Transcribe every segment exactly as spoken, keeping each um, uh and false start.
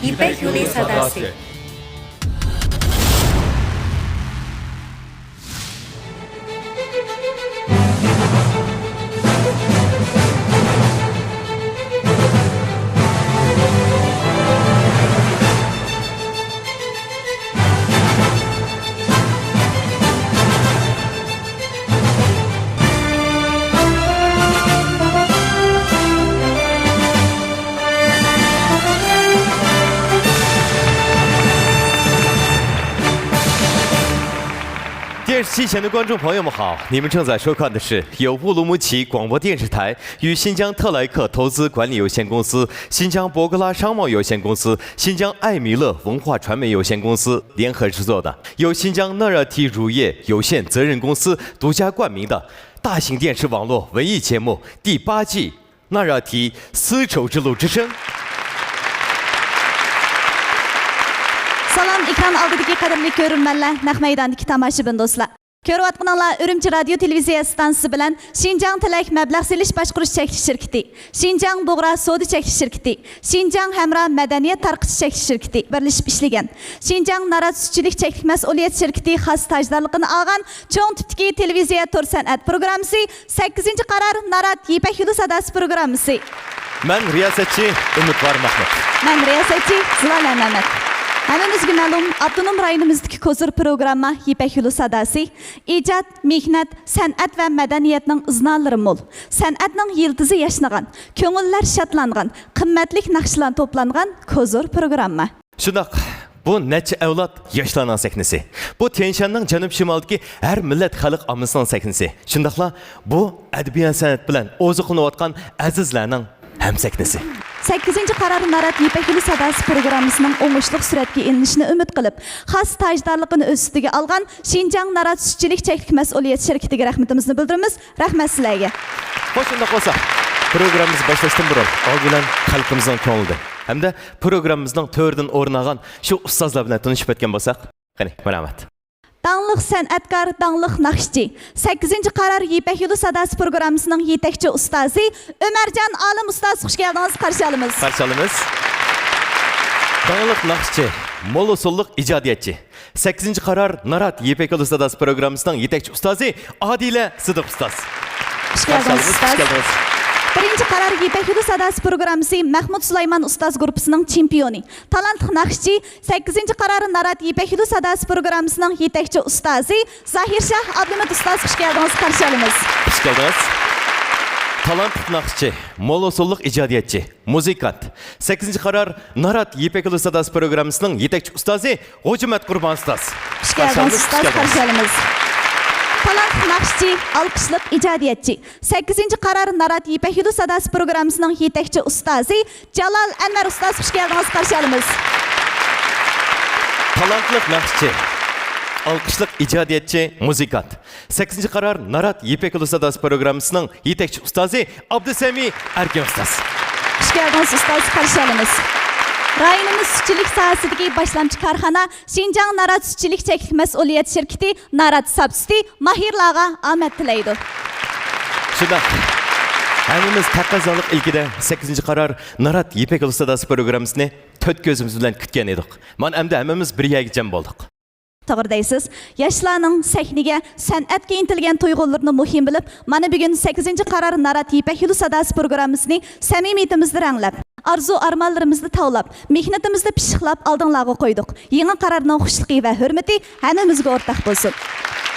يىپەك يولى ساداسى. 电视机前的观众朋友们好，你们正在收看的是由乌鲁木齐广播电视台与新疆特莱克投资管理有限公司、新疆博格拉商贸有限公司、新疆艾米乐文化传媒有限公司联合制作的，由新疆纳热提乳业有限责任公司独家冠名的大型电视网络文艺节目第八季 纳热提丝绸之路之声。 سالام، ئېكران ئالدىدىكى قەدىرلىك كۆرۈرمەنلەر، نەق مەيداندىكى تاماشىبىن دوستلار. كۆرۈۋاتقىنىڭلار ئۈرۈمچى رادىيو تېلېۋىزىيە ئىستانسىسى بىلەن شىنجاڭ تىلەك مەبلەغ سېلىش باشقۇرۇش چەكلىك شىركىتى، شىنجاڭ بۇغرا سودا چەكلىك شىركىتى، شىنجاڭ ھەمراھ مەدەنىيەت تارقىتىش چەكلىك شىركىتى بىرلىشىپ ئىشلىگەن شىنجاڭ نارات سۈتچىلىك چەكلىك مەسئۇلىيەت شىركىتى خاس تاجدارلىقىنى ئالغان چوڭ تىپتىكى تېلېۋىزىيە تور سەنئەت پروگراممىسى سەككىزىنچى قارار نارات يىپەك يولى ساداسى پروگراممىسى. مەن رىياسەتچى ئۈمىدۋار مەھمۇت. مەن رىياسەتچى زۇلالە مەمەت. ھەممىمىزگە مەلۇم، ئاپتونوم رايونىمىزدىكى كوزۇر پروگرامما يىپەك يولى ساداسى ئىجاد، مېھنەت، سەنئەت ۋە مەدەنىيەتنىڭ ئىزنالىرى مول، سەنئەتنىڭ يىلتىزى ياشنىغان، كۆڭۈللەر شادلانغان، قىممەتلىك ناخشىلار توپلانغان كوزۇر پروگرامما. شۇنداق، بۇ نەچچە ئەۋلاد ياشلارنىڭ سەھنىسى. بۇ تيەنشاننىڭ جەنۇب-شىمالىدىكى ھەر مىللەت خەلق ئاممىسىنىڭ سەھنىسى. شۇنداقلا بۇ ئەدەبىيات-سەنئەت بىلەن ئوزۇقلىنىۋاتقان ئەزىزلەرنىڭ ھەمسەھنىسى. سەككىزىنچى قارار نارات يىپەك يولى ساداسى پروگراممىسىنىڭ ئوڭۇشلۇق سۈرەتكە ئېلىنىشىنى ئۈمىد قىلىپ، خاس تاجدارلىقىنى ئۆز ئۈستىگە ئالغان شىنجاڭ نارات سۈتچىلىك چەكلىك مەسئۇلىيەت شىركىتىگە رەھمىتىمىزنى بىلدۈرىمىز. رەھمەت سىلەرگە. خوش، شۇنداق بولسا، پروگراممىمىزنى باشلاشتىن بۇرۇن، ئالدى بىلەن خەلقىمىزنىڭ كۆڭلىدىن ھەمدە پروگراممىمىزنىڭ تۆرىدىن ئورۇن ئالغان شۇ ئۇستازلار بىلەن تونۇشۇپ ئۆتكەن بولساق. قېنى، مەرھەمەت. داڭلىق سەنئەتكار، داڭلىق ناخشىچى، سەككىزىنچى قارار يىپەك يولى ساداسى پروگراممىسىنىڭ يېتەكچى ئۇستازى ئۆمەرجان ئالىم ئۇستاز، خۇش كەلدىڭىز، قارشى ئالىمىز. قارشى ئالىمىز. داڭلىق ناخشىچى، مول ئۇسۇللۇق ئىجادىيەتچى، سەككىزىنچى قارار نارات يىپەك يولى ساداسى پروگراممىسىنىڭ يېتەكچى ئۇستازى ئادىلە سىدىق ئۇستاز. خۇش كەلدىڭىز، ئۇستاز. خۇش كەلدىڭىز. بىرىنچى قارار يىپەك يولى ساداسى پروگراممىسى مەخمۇت سۇلايمان ئۇستاز گۇرۇپپىسىنىڭ چېمپىيونى، تالانتلىق ناخشىچى، سەككىزىنچى قارار نارات يىپەك يولى ساداسى پروگراممىسىنىڭ يېتەكچى ئۇستازى زاھىرشاھ ئابلىمىت ئۇستاز، خۇش كەلدىڭىز، قارشى ئالىمىز. خۇش كەلدىڭىز. تالانتلىق ناخشىچى، مول ئۇسۇللۇق ئىجادىيەتچى، مۇزىكانت، سەككىزىنچى قارار نارات يىپەك يولى ساداسى پروگراممىسىنىڭ يېتەكچى ئۇستازى غوجىمەت قۇربان ئۇستاز. خۇش كەلدىڭىز، ئۇستاز، قارشى ئالىمىز. تالانتلىق ناخشىچى، ئالقىشلىق ئىجادىيەتچى، سەككىزىنچى قارار نارات يىپەك يولى ساداسى پروگراممىسىنىڭ يېتەكچى ئۇستازى جالال ئەنۋەر ئۇستاز، خۇش كەلدىڭىز، قارشى ئالىمىز. تالانتلىق ناخشىچى، ئالقىشلىق ئىجادىيەتچى، مۇزىكانت، سەككىزىنچى قارار نارات يىپەك يولى ساداسى پروگراممىسىنىڭ يېتەكچى ئۇستازى ئابدۇسەمى ئەركىن ئۇستاز. خۇش كەلدىڭىز، ئۇستاز، قارشى ئالىمىز. رايونىمىز سۈتچىلىك ساھەسىدىكى باشلامچى كارخانا شىنجاڭ نارات سۈتچىلىك چەكلىك مەسئۇلىيەت شىركىتى نارات ساپ سۈتى ماھىرلارغا ئامەت تىلەيدۇ. شۇنداق. ھەممىمىز تەقەززالىق ئىلكىدە سەككىزىنچى قارار نارات يىپەك يولى ساداسى پروگراممىسىنى تۆت كۆزىمىز بىلەن كۈتكەن ئىدۇق. مانا ئەمدى ھەممىمىز بىر يەرگە جەم بولدۇق. توغرا دەيسىز. ياشلارنىڭ سەھنىگە، سەنئەتكە ئىنتىلگەن تۇيغۇلىرىنى مۇھىم بىلىپ، مانا بۈگۈن سەككىزىنچى قارار نارات يىپەك يولى ساداسى پروگراممىسىنى سەمىمىيىتىمىزنى رەڭلەپ، ئارزۇ-ئارمانلىرىمىزنى تاۋلاپ، مېھنىتىمىزنى پىششىقلاپ ئالدىڭلارغا قويدۇق. يېڭى قارارنىڭ خۇشلۇقى ۋە ھۆرمىتى ھەممىمىزگە ئورتاق بولسۇن.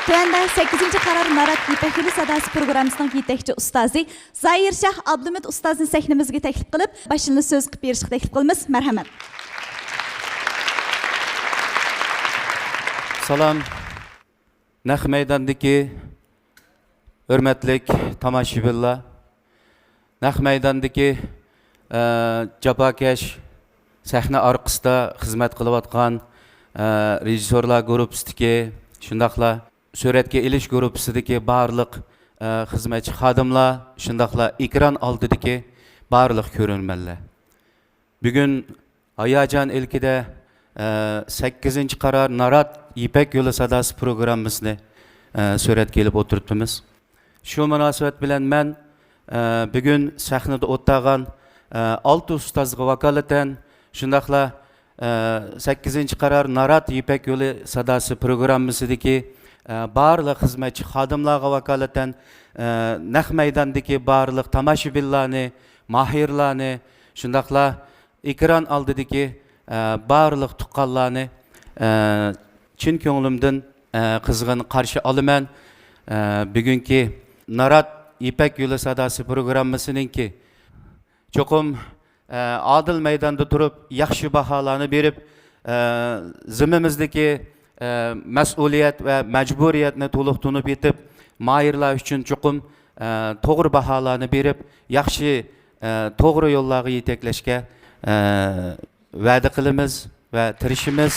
تۆۋەندە سەككىزىنچى قارار نارات يىپەك يولى ساداسى پروگراممىسىنىڭ يېتەكچى ئۇستازى زاھىرشاھ ئابلىمىت ئۇستازنى سەھنىمىزگە تەكلىپ قىلىپ، باشلىنىش سۆز قىلىپ بېرىشقا تەكلىپ قىلىمىز. مەرھەمەت. سالام، نەق مەيداندىكى ھۆرمەتلىك تاماشىبىنلار، نەق مەيداندىكى، ئە، جاپاكەش، سەھنە ئارقىسىدا خىزمەت قىلىۋاتقان، ئە، رېژىسسورلار گۇرۇپپىسىدىكى، شۇنداقلا سۈرەتكە ئېلىش گۇرۇپپىسىدىكى بارلىق، ئە، خىزمەتچى خادىملار، شۇنداقلا ئېكران ئالدىدىكى بارلىق كۆرۈرمەنلەر. بۈگۈن ھاياجان ئىلكىدە، ئە، سەككىزىنچى قارار نارات يىپەك يولى ساداسى پروگراممىسىنى، ئە، سۈرەتكە ئېلىپ ئولتۇرۇپتىمىز. شۇ مۇناسىۋەت بىلەن مەن، ئە، بۈگۈن سەھنىدە ئولتۇرغان، ئە، ئالتە ئۇستازغا ۋاكالىتەن، شۇنداقلا ئە، سەككىزىنچى قارار نارات يىپەك يولى ساداسى پروگراممىسىدىكى، ئە، بارلىق خىزمەتچى خادىملارغا ۋاكالىتەن، ئە، نەق مەيداندىكى بارلىق تاماشىبىنلارنى، ماھىرلارنى، شۇنداقلا ئېكران ئالدىدىكى، ئە، بارلىق تۇغقانلارنى، ئە، چىن كۆڭلۈمدىن، ئە، قىزغىن قارشى ئالىمەن. ئە، بۈگۈنكى نارات يىپەك يولى ساداسى پروگراممىسىنىڭكى چوقۇم، ئە، ئادىل مەيداندا تۇرۇپ، ياخشى باھالارنى بېرىپ، ئە، زىممىمىزدىكى، ئە، مەسئۇلىيەت ۋە مەجبۇرىيەتنى تولۇق تونۇپ يېتىپ، ماھىرلار ئۈچۈن چوقۇم، ئە، توغرا باھالارنى بېرىپ، ياخشى، ئە، توغرا يوللارغا يېتەكلەشكە، ئە، ۋەدە قىلىمىز ۋە تىرىشىمىز.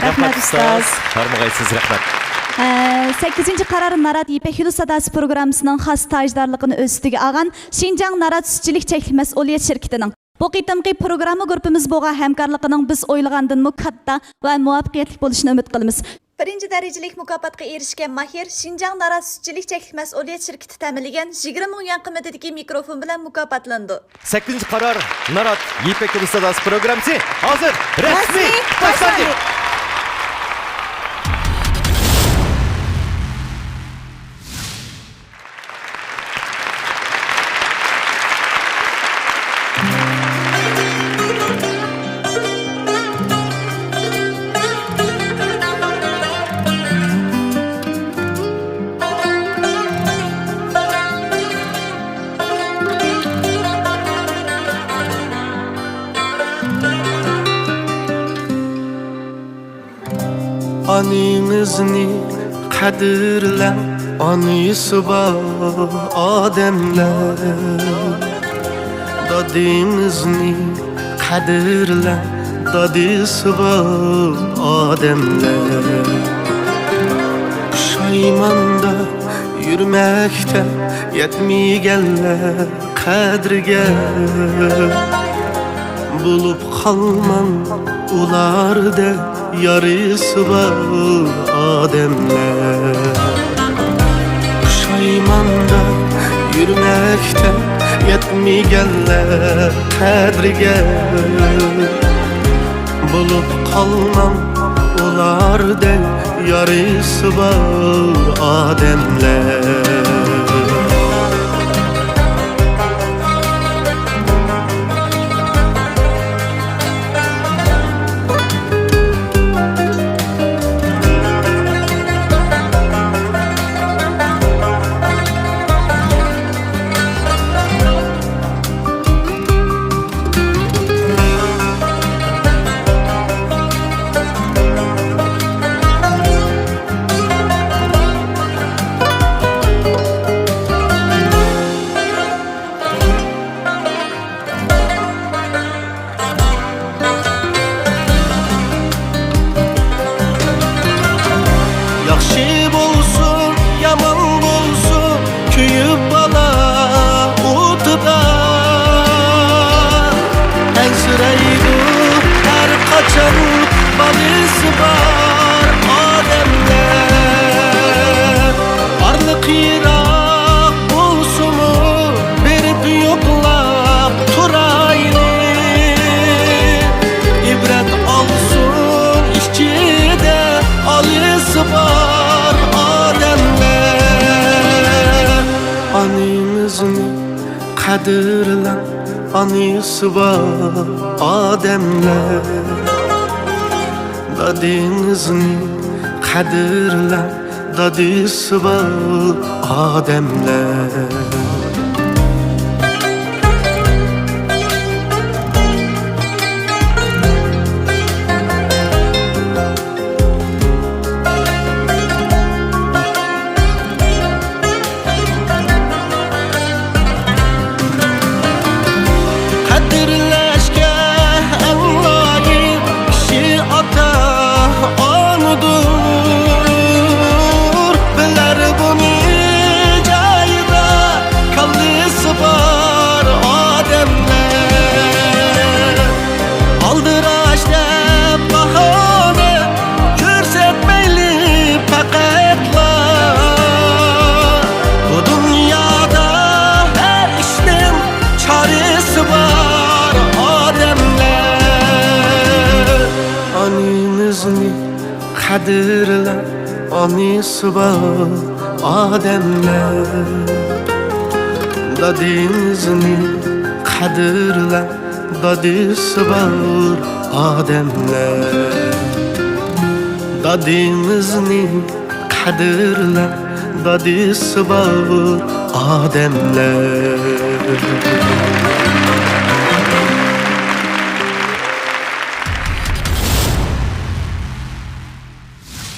رەھمەت، ئۇستاز. ھارمىغايسىز، رەھمەت. ئە، سەككىزىنچى قارار نارات يىپەك يولى ساداسى پروگراممىسىنىڭ خاس تاجدارلىقىنى ئۆز ئۈستىگە ئالغان شىنجاڭ نارات سۈتچىلىك چەكلىك مەسئۇلىيەت شىركىتىنىڭ بۇ قېتىمقى پروگرامما گۇرۇپپىمىز بولغان ھەمكارلىقىنىڭ بىز ئويلىغاندىنمۇ كاتتا ۋە مۇۋەپپەقىيەتلىك بولۇشىنى ئۈمىد قىلىمىز. بىرىنچى دەرىجىلىك مۇكاپاتقا ئېرىشكەن ماھىر شىنجاڭ نارات سۈتچىلىك چەكلىك مەسئۇلىيەت شىركىتى تەمىنلىگەن يىگىرمە مىڭ يۈەن قىممىتىدىكى مىكروفون بىلەن مۇكاپاتلىنىدۇ. سەككىزىنچى قارار نارات يىپەك يولى ساداسى پروگراممىسى ھازىر رەسمىي رەسمىي باشلاندى. باشلاندى. ئانىڭىزنى قەدىرلەڭ، ئانىسى بار ئادەملەر. دادىڭىزنى قەدىرلەڭ، دادىسى بار ئادەملەر. پۇشايماندا يۈرمەكتە يەتمىگەنلەر قەدرىگە، بولۇپ قالماڭ ئۇلاردەك يارىسى بار ئادەملەر. پۇشايماندا يۈرمەكتە يەتمىگەنلەر قەدرىگە، بولۇپ قالماڭ ئۇلاردەك يارىسى بار ئادەملەر. ياخشى بولسۇن، يامان بولسۇن، كۆيۈپ بالا ئوتىدا ئەنسىرەيدۇ ھەر قاچان بالىسى بار ئادەملەر. ئارىلىق يىراق بولسىمۇ، بېرىپ يوقلاپ تۇرايلى. ئىبرەت ئالسۇن ئىچىدە ئالىسى بار ئادەملەر. ئانىڭىزنى قەدىرلەڭ، ئانىسى بار ئادەملەر. دادىڭىزنى قەدىرلەڭ، دادىسى بار ئادەملەر. قەدىرلەشكە ئەڭ لايىق كىشى ئاتا-ئانىدۇر، بىلەر بۇنى جايىدا قەدىرلەڭ، ئانىسى بار ئادەملەر. دادىڭىزنى قەدىرلەڭ، دادىسى بار ئادەملەر. دادىڭىزنى قەدىرلەڭ، دادىسى بار ئادەملەر.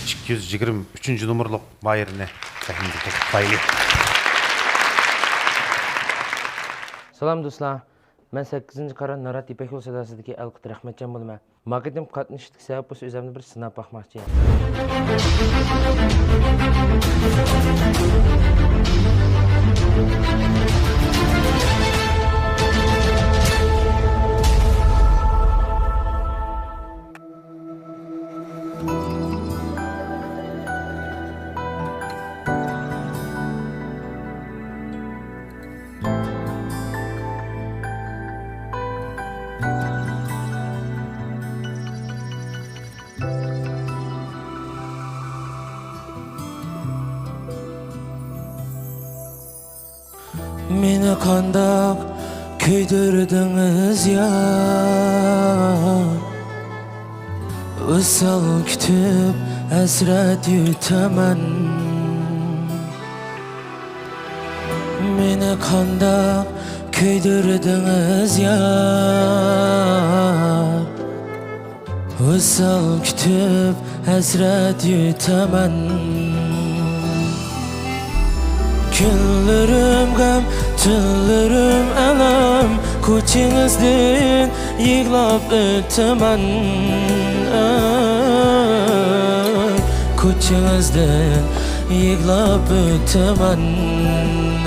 ئىككى يۈز يىگىرمە ئۈچىنچى نومۇرلۇق ماھىرنى سەھنىدىن تەكلىپ قىلايلى. سالام دوستلار، مەن سەككىزىنچى قارا نارات يىپەك يولى ساداسىدىكى ئەلقۇت رەھمەتجان بولىمەن. ما قېتىمقى قاتنىشىشتىكى سەۋەب بولسا ئۆزۈمنى بىر سىناپ باقماقچى. مېنى قانداق كۆيدۈردىڭىز يا، ۋىسال كۈتۈپ ھەسرەت يۇتىمەن. مېنى قانداق كۆيدۈردىڭىز يا، ۋىسال كۈتۈپ ھەسرەت يۇتىمەن. كۈنلىرىم غەم، تۈنلىرىم ئەلەم، كوچىڭىزدىن يىغلاپ ئۆتىمەن. ئەي، كوچىڭىزدىن يىغلاپ ئۆتىمەن.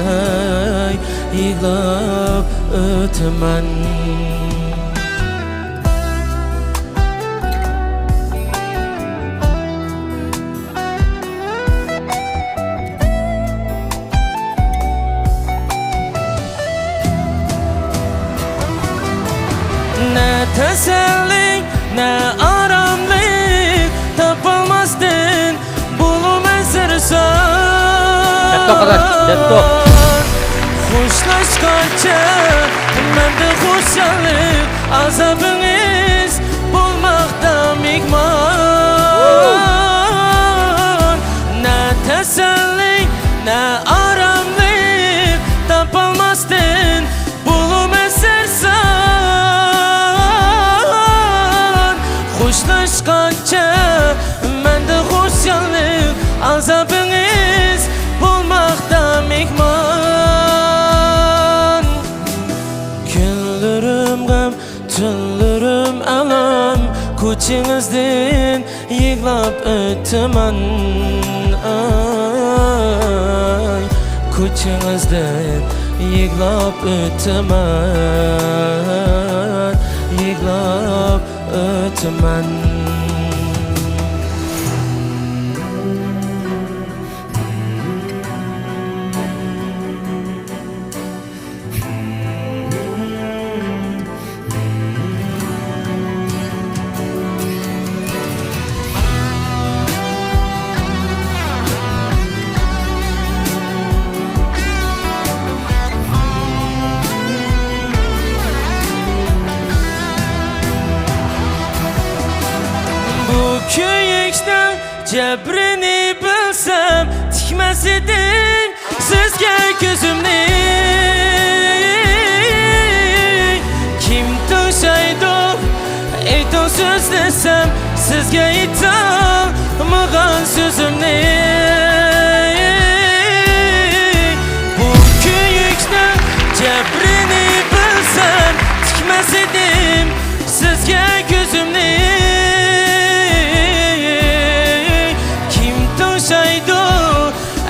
ئەي، يىغلاپ ئۆتىمەن. نە تەسەللىك، نە ئاراملىق تاپالماستىن بولىمەن سەرسان. چەتتە قاراش، چەتتە. خوشلاشقانچە مەندە خۇشاللىق، ئازابىڭىز بولماقتا مېھمان. نە تەسەللىك، نە ئاراملىق تاپالماستىن بولىمەن سەرسان. خوشلاشقانچە مەندە خۇشاللىق، ئازابىڭىز بولماقتا مېھمان. كۈنلىرىم غەم، تۈنلىرىم ئەلەم، كوچىڭىزدىن يىغلاپ ئۆتىمەن. ئاي، كوچىڭىزدىن يىغلاپ ئۆتىمەن، يىغلاپ ئۆتىمەن. بۇ كۆيۈكنىڭ جەبرىنى بىلسەم، تىكمەس ئىدىم سىزگە كۆزۈمنى. كىم تىڭشايدۇ ئېيتىڭ سۆزلىسەم، سىزگە ئېيتالمىغان سۆزۈمنى. بۇ كۆيۈكنىڭ جەبرىنى بىلسەم، تىكمەس ئىدىم سىزگە كۆزۈمنى. كىم تىڭشايدۇ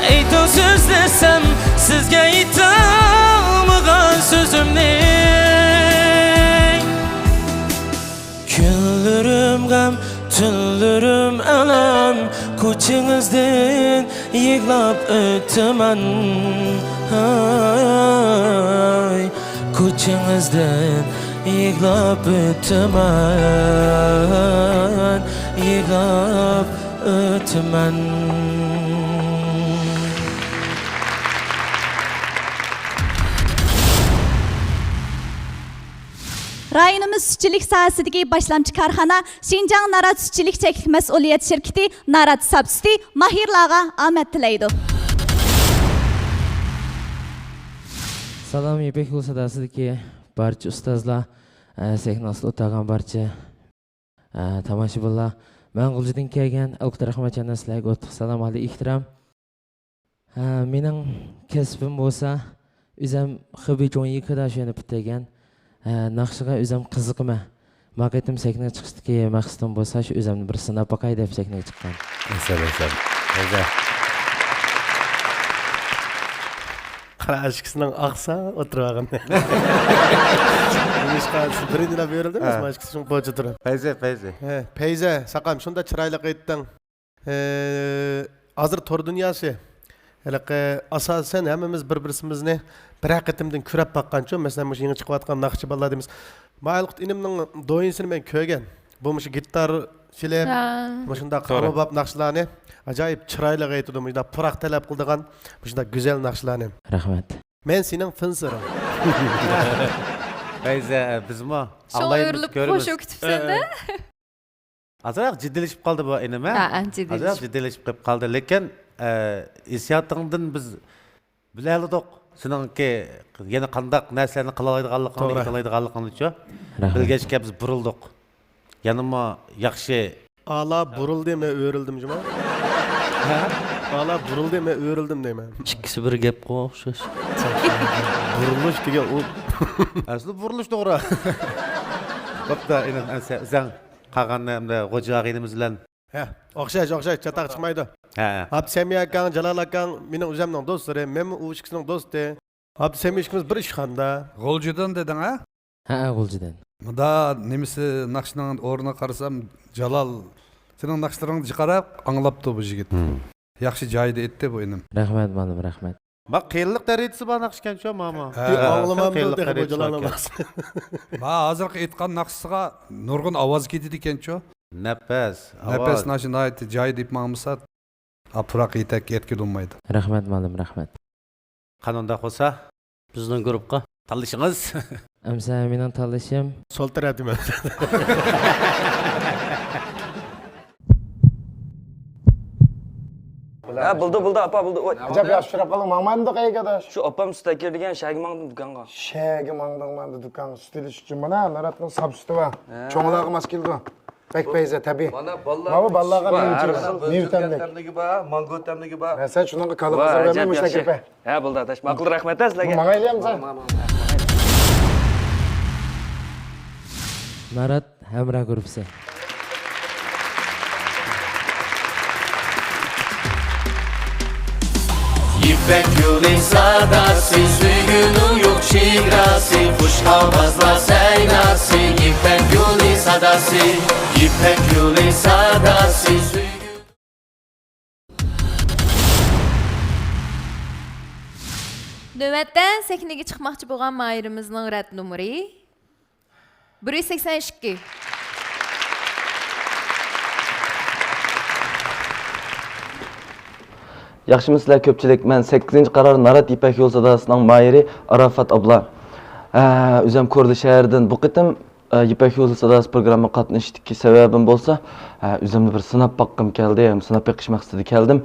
ئېيتىڭ سۆزلىسەم، سىزگە ئېيتالمىغان سۆزۈمنى. كۈنلىرىم غەم، تۈنلىرىم ئەلەم، كوچىڭىزدىن يىغلاپ ئۆتىمەن. ھاي، كوچىڭىزدىن يىغلاپ ئۆتىمەن، يىغلاپ ئۆتىمەن. رايونىمىز سۈتچىلىك ساھەسىدىكى باشلامچى كارخانا شىنجاڭ نارات سۈتچىلىك چەكلىك مەسئۇلىيەت شىركىتى نارات ساپ سۈتى ماھىرلارغا ئامەت تىلەيدۇ. سالام، يىپەك يولى ساداسىدىكى بارچە ئۇستازلار، ئە، سەھنە ئاستىدا ئولتۇرغان بارچە، ئە، تاماشىبىنلار. مەن غۇلجىدىن كەلگەن ئەلقۇت رەھمەتجانلار، سىلەرگە ئوتلۇق سالام، ئالىي ئېھتىرام. ھە، مېنىڭ كەسپىم بولسا، ئۆزۈم خېبېي جوڭيىكېدا شۇنى پۈتتۈرگەن. ھە، ناخشىغا ئۆزۈم قىزىقىمەن. ما قېتىم سەھنىگە چىقىشتىكى مەقسىتىم بولسا، شۇ ئۆزۈمنى بىر سىناپ باقاي دەپ سەھنىگە چىققان. ئەسەر، ئەسەر. ئەسەر. قارا ئاشىكىسىنىڭ ئاقسا ئولتۇرۇۋالغان. نېمىشقا بىرىنچىلەپ بېرىلدى، ھە. ئاشىكىسى شۇڭ پوچە تۇرۇپ. پەيزە، پەيزە. ھە، پەيزە، ساقام، شۇنداق چىرايلىق ئېيتتىڭ. ئى، ھازىر تور دۇنياسى، ھېلىقى، ئاساسەن ھەممىمىز بىر-بىرسىمىزنى بىرەر قېتىمدىن كۆرۈپ باققانچۇ، مەسىلەن، مۇشۇ يېڭى چىقىۋاتقان ناخشىچى بالىلار دەيمىز. ما ئەلقۇت ئىنىمنىڭ دويىنسىنى مەن كۆرگەن. بۇ مۇشۇ گىتار چېلىپ، ھە. مۇشۇنداق توغرا. ئاممىباب ناخشىلارنى ئاجايىپ چىرايلىق ئېيتىدۇ، مۇشۇنداق پۇراق تەلەپ قىلىدىغان، مۇشۇنداق گۈزەل ناخشىلارنى. رەھمەت. مەن سېنىڭ فىنسىرىڭ. پەيزە، بىزمۇ شۇڭا ئاڭلايمىز، ئۆرۈلۈپ كۆرىمىز. خوش كۈتۈپسەن-دە. ئە، ئە. ئازراق جىددىيلىشىپ قالدى بۇ، ئىنىم، ھە؟ ھە، ھە، جىددىيلىشىپ. ئازراق جىددىيلىشىپ قېلىپ قالدى، لېكىن، ئە، ھېسسىياتىڭدىن بىز بىلەلىدۇق سېنىڭكى يەنە قانداق نەرسىلەرنى قىلالايدىغانلىقىڭنى، توغرا. ئېيتالايدىغانلىقىڭنىچۇ. رەھمەت. بىلگەچكە بىز بۇرۇلدۇق. يەنىمۇ ياخشى. ئالا بۇرۇلدى، مەن ئۆرۈلدۈم جۇما. ھە؟ ئالا بۇرۇلدى، مەن ئۆرۈلدۈم دەيمەن. ئىككىسى بىر گەپقۇ ئوخشاش. بۇرۇلۇش دېگەن ئۇ. ئەسلى بۇرۇلۇش توغرا. بوپتۇ، ئىنىم، ئەمسە ئۆزەڭ قالغاننى ئەمدى غوجا ئاغىنىمىز بىلەن. ھە، ئوخشاش، ئوخشاش، چاتاق چىقمايدۇ. ھە. ئابدۇسەمىي ئاكاڭ، جالال ئاكاڭ مېنىڭ ئۆزۈمنىڭ دوستلىرى، مەنمۇ ئۇ ئىككىسىنىڭ دوستى. ئابدۇسەمىي ئىككىمىز بىر ئىشخانىدا. غۇلجىدىن دېدىڭ، ھە؟ ھە، غۇلجىدىن. مۇدا نېمىسى ناخشىنىڭ ئورنىغا قارىسام، جالال، سېنىڭ ناخشىلىرىڭنى جىقراق ئاڭلاپتۇ بۇ يىگىت. ھىم. ياخشى جايىدا ئېيتتى بۇ ئىنىم. رەھمەت، مۇئەللىم، رەھمەت. ما قىيىنلىق دەرىجىسى بار ناخشىكەنچۇ، ماما. ھە. ئاڭلىمامدۇ تېخى بۇ جالالنىڭ ناخشىسىنى. ما ھازىرقى ئېيتقان ناخشىسىغا نۇرغۇن ئاۋاز كېتىدىكەنچۇ. نەپەس، نەپەس ئاۋاز. ناخشا ناھايىتى جايىدا دەپ ماڭمىسا، ئاپراق يېتەككە يەتكىلى بولمايدۇ. رەھمەت، مۇئەللىم، رەھمەت. قانداق بولسا، بىزنىڭ گۇرۇپقا تاللىشىڭىز. ئەمسە مېنىڭ تاللىشىم. سول تەرەپ دېمەمسىز. ھە، بولدى، بولدى، ئاپا، بولدى. ۋاي. ئەجەب ياخشى ئۇچراپ قالدىڭ، ماڭمامدۇق ئەگەداش. شۇ ئاپام سۈت ئەكىر دېگەن شەھەرگە ماڭدىم دۇكانغا. شەھەرگە ماڭدىڭ، ماڭدى دۇكانغا. سۈت ئېلىش ئۈچۈن مانا ناراتنىڭ ساپ سۈتى بار. ھە. چوڭلارغا ماس كېلىدۇ. بەك پەيزە، تەبىئىي. مانا بالىلار ماۋۇ بالىلارغا ئۈچۈن بار، مېۋە ھەر چېلىپ، خىل مېۋە تەملىك. تەملىكى بار، مانگو تەملىكى بار. مەن سەن شۇنىڭغا كالىغا ۋاي، زور بەرمەي ئەجەب مۇشۇنداق ياخشى. گەپە. ھە، بولدى ئاداش، ماقۇل، رەھمەت ھە سىلەرگە. بۇ ماڭايلى ئەمسە. ماڭ، ماڭ، ماڭ. نارات ھەمراھ گۇرۇپپىسى. يىپەك يولى ساداسى، سۆيگۈنىڭ يوق چېگراسى، خۇش ئاۋازلار سەيناسى، يىپەك يولى ساداسى، يىپەك يولى ساداسى، سۆيگۈ. نۆۋەتتە سەھنىگە چىقماقچى بولغان ماھىرىمىزنىڭ رەت نومۇرى بىر يۈز سەكسەن ئىككى. ياخشىمۇسىلەر كۆپچىلىك؟ مەن سەككىزىنچى قارار نارات يىپەك يولى ساداسىنىڭ ماھىرى ئاراپات ئابلا. ھە، ئۆزۈم كورلا شەھىرىدىن. بۇ قېتىم، ئە، يىپەك يولى ساداسى پروگراممىغا قاتنىشىشتىكى سەۋەبىم بولسا، ئە، ئۆزۈمنى بىر سىناپ باققۇم كەلدى، ھەم سىناپ بېقىش مەقسىتىدە كەلدىم.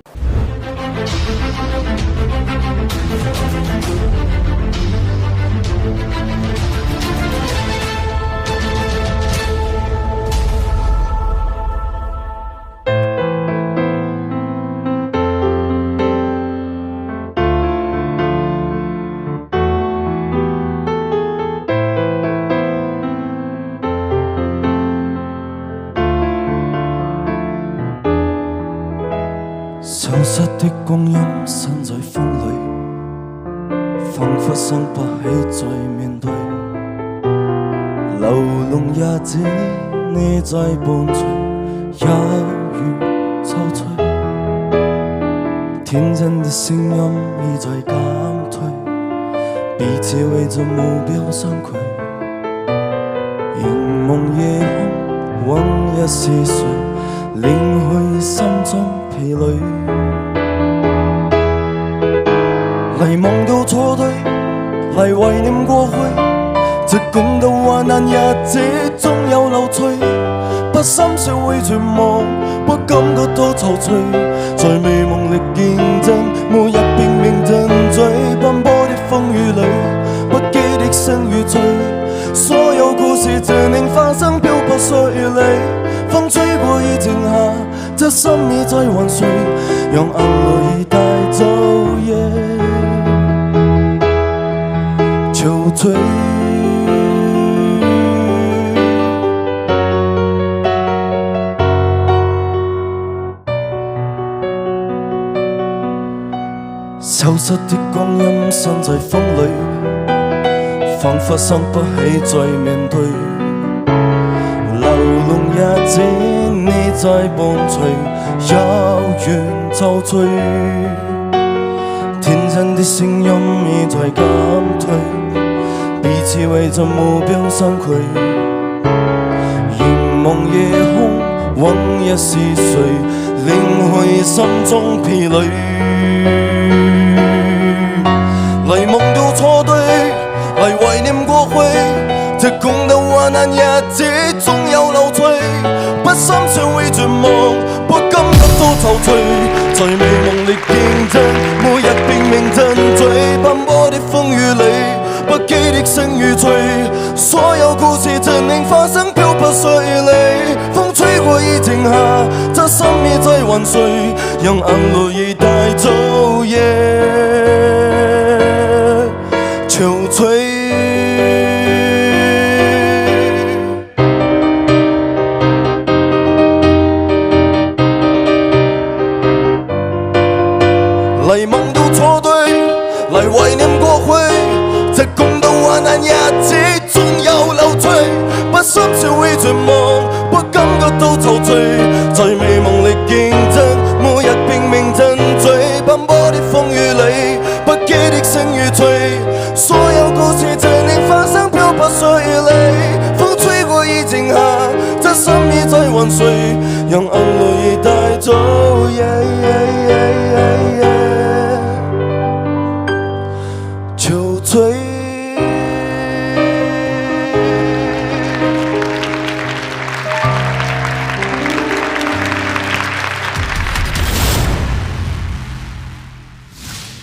領會心中疲累。黎夢都錯對，黎懷念過去，即管到患難日子總有樂趣。不心說會絕望，不感覺到躊躇，在美夢歷見證，每日拼命進取，奔波的風雨裏，不羈的星與醉，所有故事只能發生，飄不需要理。風吹過已靜下，這心已在還誰？讓眼淚已帶走夜憔悴。消失的光陰散在風裏，彷彿想不起再面對。流浪日子，你在伴隨，遙遠躊躇。天真的聲音已在減退，彼此為着目標相距。 凝望夜空，問一是誰，領去心中疲累。黎夢都錯對，黎懷念過去，即管到患難日子總有樂趣。不心說會絕望，不感覺到躊躇，在美夢歷見證，每日拼命進取，奔波的風雨裏，不羈的星與醉，所有故事只能發生，飄不需要理。風吹過已靜下，這心已在還誰？讓眼淚已帶走夜憔悴。 黎夢都錯對，黎懷念過去，即管到患難日子總有樂趣。不心說會絕望，不感覺到躊躇，在美夢歷見證，每日拼命進取，奔波的風雨裏，不羈的星與醉，所有故事只能發生，飄不需要理。風吹過已靜下，這心已在還誰？讓眼淚已帶走夜 憔悴。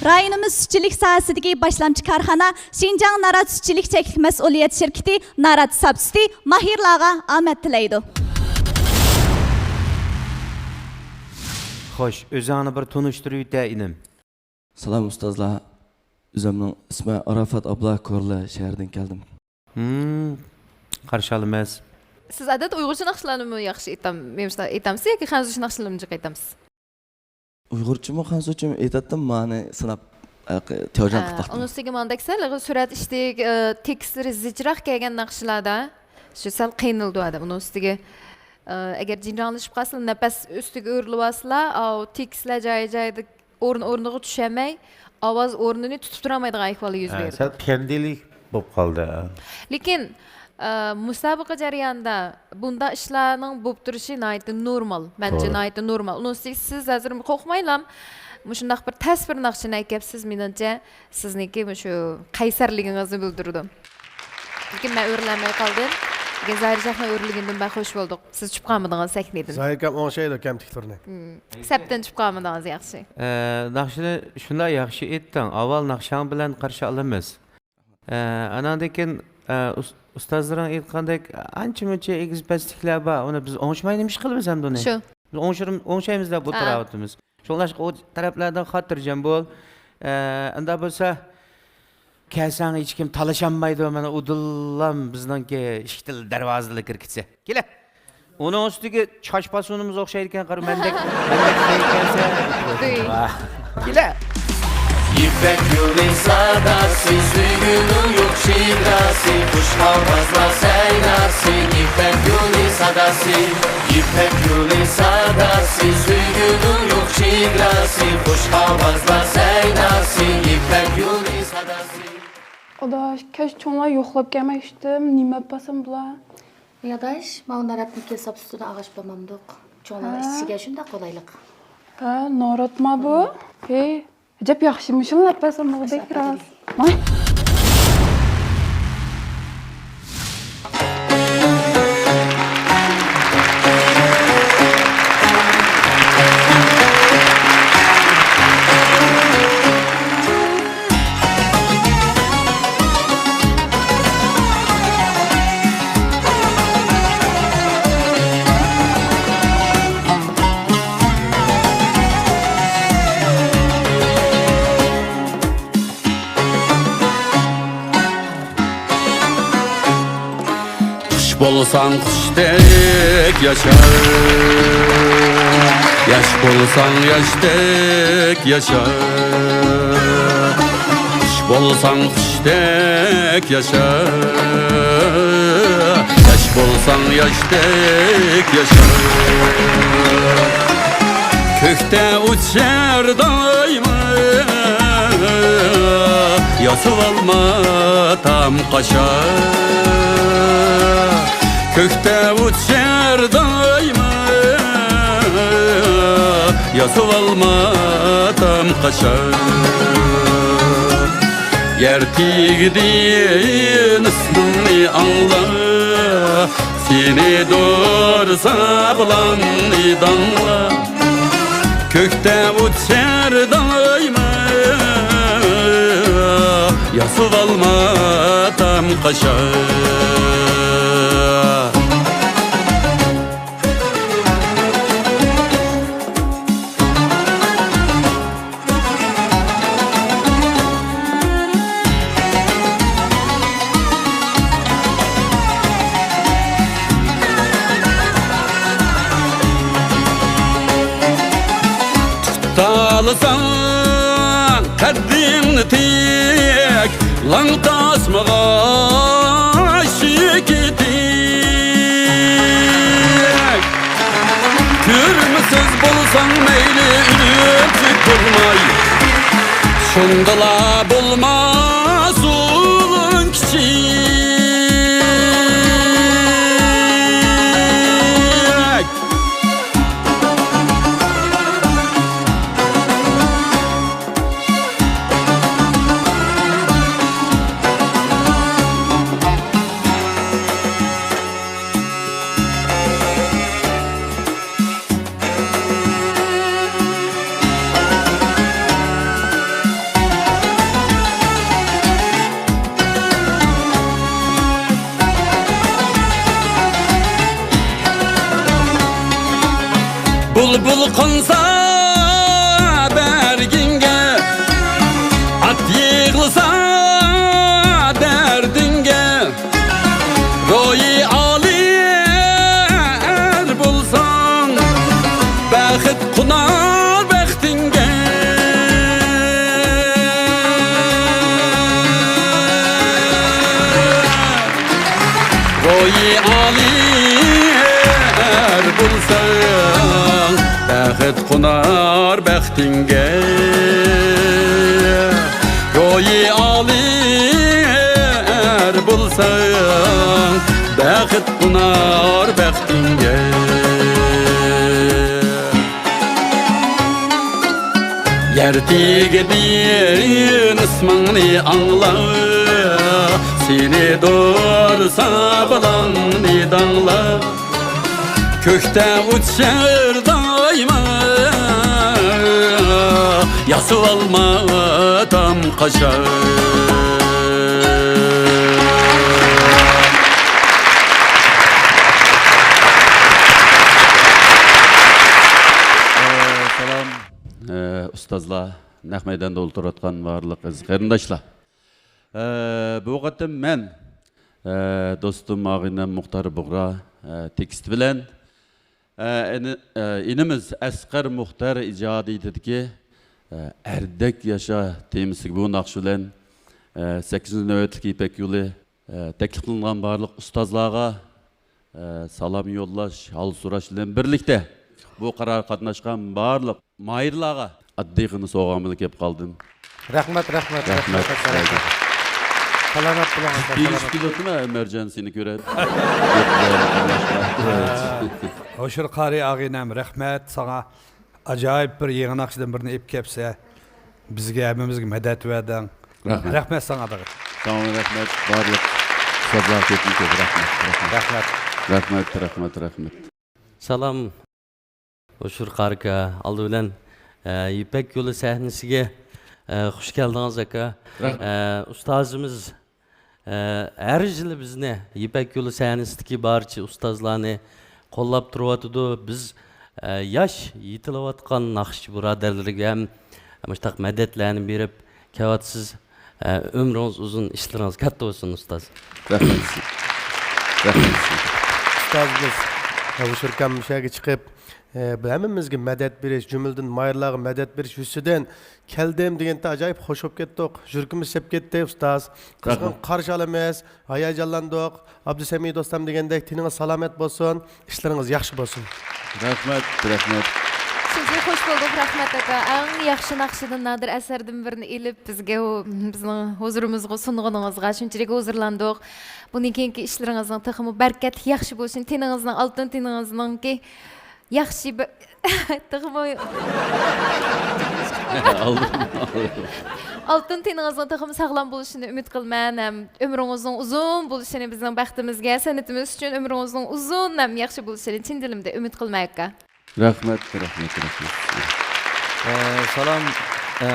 رايونىمىز سۈتچىلىك ساھەسىدىكى باشلامچى كارخانا شىنجاڭ نارات سۈتچىلىك چەكلىك مەسئۇلىيەت شىركىتى نارات ساپ سۈتى ماھىرلارغا ئامەت تىلەيدۇ. خوش، ئۆزۈڭنى بىر تونۇشتۇرۇۋېتە، ئىنىم. سالام ئۇستازلار، ئۆزۈمنىڭ ئىسمى ئاراپات ئابلا، كورلا شەھىرىدىن كەلدىم. ھىم، قارشى ئالىمىز. سىز ئادەتتە ئۇيغۇرچە ناخشىلارنىمۇ ياخشى ئېيتام-، نېمە شۇنداق ئېيتامسىز ياكى خەنزۇچە ناخشىلارنى جىق ئېيتامسىز؟ ئۇيغۇرچىمۇ، خەنزۇچىمۇ ئېيتاتتىم، مانا سىناپ، ئە، تياۋجاڭ قىلىپ باقتىم. ئۇنىڭ ئۈستىگە ماڭدەك سەل ئۇيغۇر سۈرئەت ئىشتىك، ئە، تېكىستلىرى زىچراق كەلگەن ناخشىلاردا شۇ سەل قىينىلىدۇ ئادەم. ئۇنىڭ ئۈستىگە، ئە، ئەگەر جىنجاڭلىشىپ قالسىلا، نەپەس ئۈستىگە ئۆرۈلۈۋالسىلا، ئاۋۇ تېكىستلەر جايى-جايىدا ئورۇن-ئورنىغا چۈشەلمەي، ئاۋاز ئورنىنى تۇتۇپ تۇرالمايدىغان ئەھۋال يۈز ھە، بېرىدۇ. سەل قەندىلىك بولۇپ قالدى. لېكىن، ئە، مۇسابىقە جەريانىدا بۇنداق ئىشلارنىڭ بولۇپ تۇرۇشى ناھايىتى نورمال. مەنچە توغرا. ناھايىتى نورمال. ئۇنىڭ ئۈستىگە سىز ھازىر قورقمايلا مۇشۇنداق بىر تەس بىر ناخشىنى ئەكەپسىز، مېنىڭچە سىزنىڭكى مۇشۇ قەيسەرلىكىڭىزنى بىلدۈرىدۇ. لېكىن مەن ئۆرۈلەلمەي قالدىم. لېكىن زاھىر شەيخنىڭ ئۆرۈلگىنىدىن مەن خوش بولدۇق. سىز چۈشۈپ قالمىدىڭىز سەھنىدىن. زاھىر ئاكام ئوڭشايدۇ كەمتۈكلىرىنى. ھىم. سەپتىن چۈشۈپ قالمىدىڭىز، ياخشى. ئە، ناخشىنى شۇنداق ياخشى ئېيتتىڭ. ئاۋۋال ناخشاڭ بىلەن قارشى ئالىمىز. ئە، ئاناندىن كېيىن، ئە، ئۇس-، ئۇستازلىرىڭ ئېيتقاندەك ئانچە-مۇنچە ئېگىز-پەسلىكلەر بار. ئۇنى بىز ئوڭشىماي نېمە ئىش قىلىمىز ئەمدى ئۇنى؟ شۇ. بىز ئوڭشىرىم-، ئوڭشايمىز دەپ ھە. ئولتۇراۋاتىمىز. شۇڭلاشقا ئۇ تەرەپلەردىن خاتىرجەم بول. ئە، ئۇنداق بولسا، كەلسەڭ ھېچكىم تالىشالمايدۇ. مانا ئۇدۇللام بىزنىڭكى ئىشىكتىن دەرۋازىدىن كىرگۈچى. كېلە. ئۇنىڭ ئۈستىگە چاچ پاسونىمىز ئوخشايدىكەن، قارا، مەندەك، مەندەك ئىكەنسەن. ۋاھ. كېلە. يىپەك يولى ساداسى، سۆيگۈنىڭ يوق چېگراسى، خۇش ئاۋازلار سەيناسى، يىپەك يولى ساداسى، يىپەك يولى ساداسى، سۆيگۈنىڭ يوق چېگراسى، خۇش ئاۋازلار سەيناسى، يىپەك يولى ساداسى. ئاداش، كەچ چوڭلار يوقلاپ كەلمەي ئىشتىم، نېمە ئەپ بارسام بولا؟ ئەي ئاداش، ماۋۇ ناراتنىڭكى ساپ سۈتىدىن ئالغاچ بارمامدۇق؟ بالىنىڭ ئىچىگە شۇنداق قولايلىق. ھە، نوراتما بۇ. ھەي، ئەجەب ياخشى، مۇشۇنى ئەپ بەرسەم بولدى، راست. ۋاي. قۇش بولساڭ قۇشتەك ياشا، ياش بولساڭ ياشتەك ياشا. قۇش بولساڭ قۇشتەك ياشا، ياش بولساڭ ياشتەك ياشا. كۆكتە ئۇچار دايما، ياسىۋالما تام قاشا. كۆكتە ئۇچار دايما، ياسىۋالما تام قاشا. يەر تېگىدىن ئىسمىڭنى ئاڭلا، سېنى دورىسا بۇلامنى داڭلا. كۆكتە ئۇچار دايما، ياسىۋالما تام قاشا. تۇتالىساڭ قەددىڭنى تىك، لاڭ تاسمىغا شېكىتىك. تۈرمىسىز بولساڭ مەيلى، ئۈلۈپ بولماي، شۇندىلا بولماس ئۇلۇڭ كىچىك. بۇلبۇل قونسا بەرگىڭگە، ئات يىغلىسا دەردىڭگە، روھى ئالىي ئەر بولساڭ، بەخت قونار بەختىڭگە. روھى ئالىي ئەر بولساڭ، بەخت قونار بەختىڭگە. روھى ئالىي ئەر بولساڭ، بەخت قونار بەختىڭگە. يەر تېگىدىن ئىسمىڭنى ئاڭلا، سېنى دورىسا بۇلامنى داڭلا. كۆكتە ئۇچار دايما، ياسىۋالما تام قاشا. ئە، سالام، ئە، ئۇستازلار، نەق مەيداندا ئولتۇرۇۋاتقان بارلىق ئەزىز قېرىنداشلار. ئە، بۇ قېتىم مەن، ئە، دوستۇم، ئاغىنەم مۇختار بۇغرا، ئە، تېكىست بىلەن، ئە، ئىنى-، ئە، ئىنىمىز ئەسقەر مۇختار ئىجادىيىتىدىكى، ئە، ئەردەك ياشا تېمىسىدىكى بۇ ناخشا بىلەن، ئە، سەككىزىنچى نۆۋەتلىك يىپەك يولى، ئە، تەكلىپ قىلىنغان بارلىق ئۇستازلارغا، ئە، سالام يوللاش، ھال سوراش بىلەن بىرلىكتە بۇ قارارغا قاتناشقان بارلىق ماھىرلارغا ئاددىيغىنە سوۋغام بىلەن كېلىپ قالدىم. رەھمەت، رەھمەت، رەھمەت، رەھمەت، سىلەرگە. رەھمەت. سالامەت بولۇڭ، ئاكا، دېگۈسى سالامەت. كېلىۋاتىمەن، مەرجان سېنى كۆرۈپ. ھوشۇر قارى ئاغىنەم، رەھمەت ساڭا. ئاجايىپ بىر يېڭى ناخشىدىن بىرنى ئېلىپ كەپسە، بىزگە، ھەممىمىزگە مەدەت بەردىڭ. رەھمەت. رەھمەت ساڭا، ئاغا. ساڭا رەھمەت، بارلىق ئۇستازلارغا كۆپتىن كۆپ رەھمەت، رەھمەت. رەھمەت. رەھمەت، رەھمەت، رەھمەت. سالام، ھوشۇر قارى ئاكا. ئالدى بىلەن، ئە، يىپەك يولى سەھنىسىگە، ئە، خۇش كەلدىڭىز، ئاكا. رەھمەت. ئە، ئۇستازىمىز، ئە، ھەر يىلى بىزنى يىپەك يولى سەھنىسىدىكى بارچە ئۇستازلارنى قوللاپ تۇرۇۋاتىدۇ. بىز، ئە، ياش يېتىلىۋاتقان ناخشىچى بۇرادەرلىرىگە ھەم مۇشۇنداق مەدەتلەرنى بېرىپ كېلىۋاتىسىز. ئە، ئۆمرىڭىز ئۇزۇن، ئىشلىرىڭىز كاتتا بولسۇن، ئۇستاز. رەھمەت سىزگە. رەھمەت سىزگە. ئۇستازىمىز، ھوشۇر ئاكام مۇشۇ يەرگە چىقىپ، ئە، بۇ ھەممىمىزگە مەدەت بېرىش، جۈملىدىن ماھىرلارغا مەدەت بېرىش يۈزىسىدىن كەلدىم دېگەندە ئاجايىپ خوش بولۇپ كەتتۇق. يۈرىكىمىز سېپىپ كەتتى، ئۇستاز. قىزغىن رەھمەت. قارشى ئالىمىز، ھاياجانلاندۇق. ئابدۇسەمىد دوستام دېگەندەك، تېنىڭىز سالامەت بولسۇن، ئىشلىرىڭىز ياخشى بولسۇن. رەھمەت، رەھمەت. شۇنچىلىك خوش بولدۇق، رەھمەت ئاكا. ئەڭ ياخشى ناخشىدىن، نادىر ئەسەردىن بىرنى ئېلىپ، بىزگە ھۇ-، بىزنىڭ ھۇزۇرىمىزغا سۇنغىنىڭىزغا شۇنچىلىك ھۇزۇرلاندۇق. بۇندىن كېيىنكى ئىشلىرىڭىزنىڭ تېخىمۇ بەرىكەتلىك، ياخشى بولۇشىنى، تېنىڭىزنىڭ، ئالتۇن تېنىڭىزنىڭكى ياخشى بىر، تېخىمۇ ئالتۇن تېنىڭىزنىڭ تېخىمۇ ساغلام بولۇشىنى ئۈمىد قىلىمەن ھەم ئۆمرىڭىزنىڭ ئۇزۇن بولۇشىنى، بىزنىڭ بەختىمىزگە، سەنئىتىمىز ئۈچۈن ئۆمرىڭىزنىڭ ئۇزۇن ھەم ياخشى بولۇشىنى چىن دىلىمدىن ئۈمىد قىلىمەن، ئاكا. رەھمەت، رەھمەت، رەھمەت. ئە، سالام، ئە،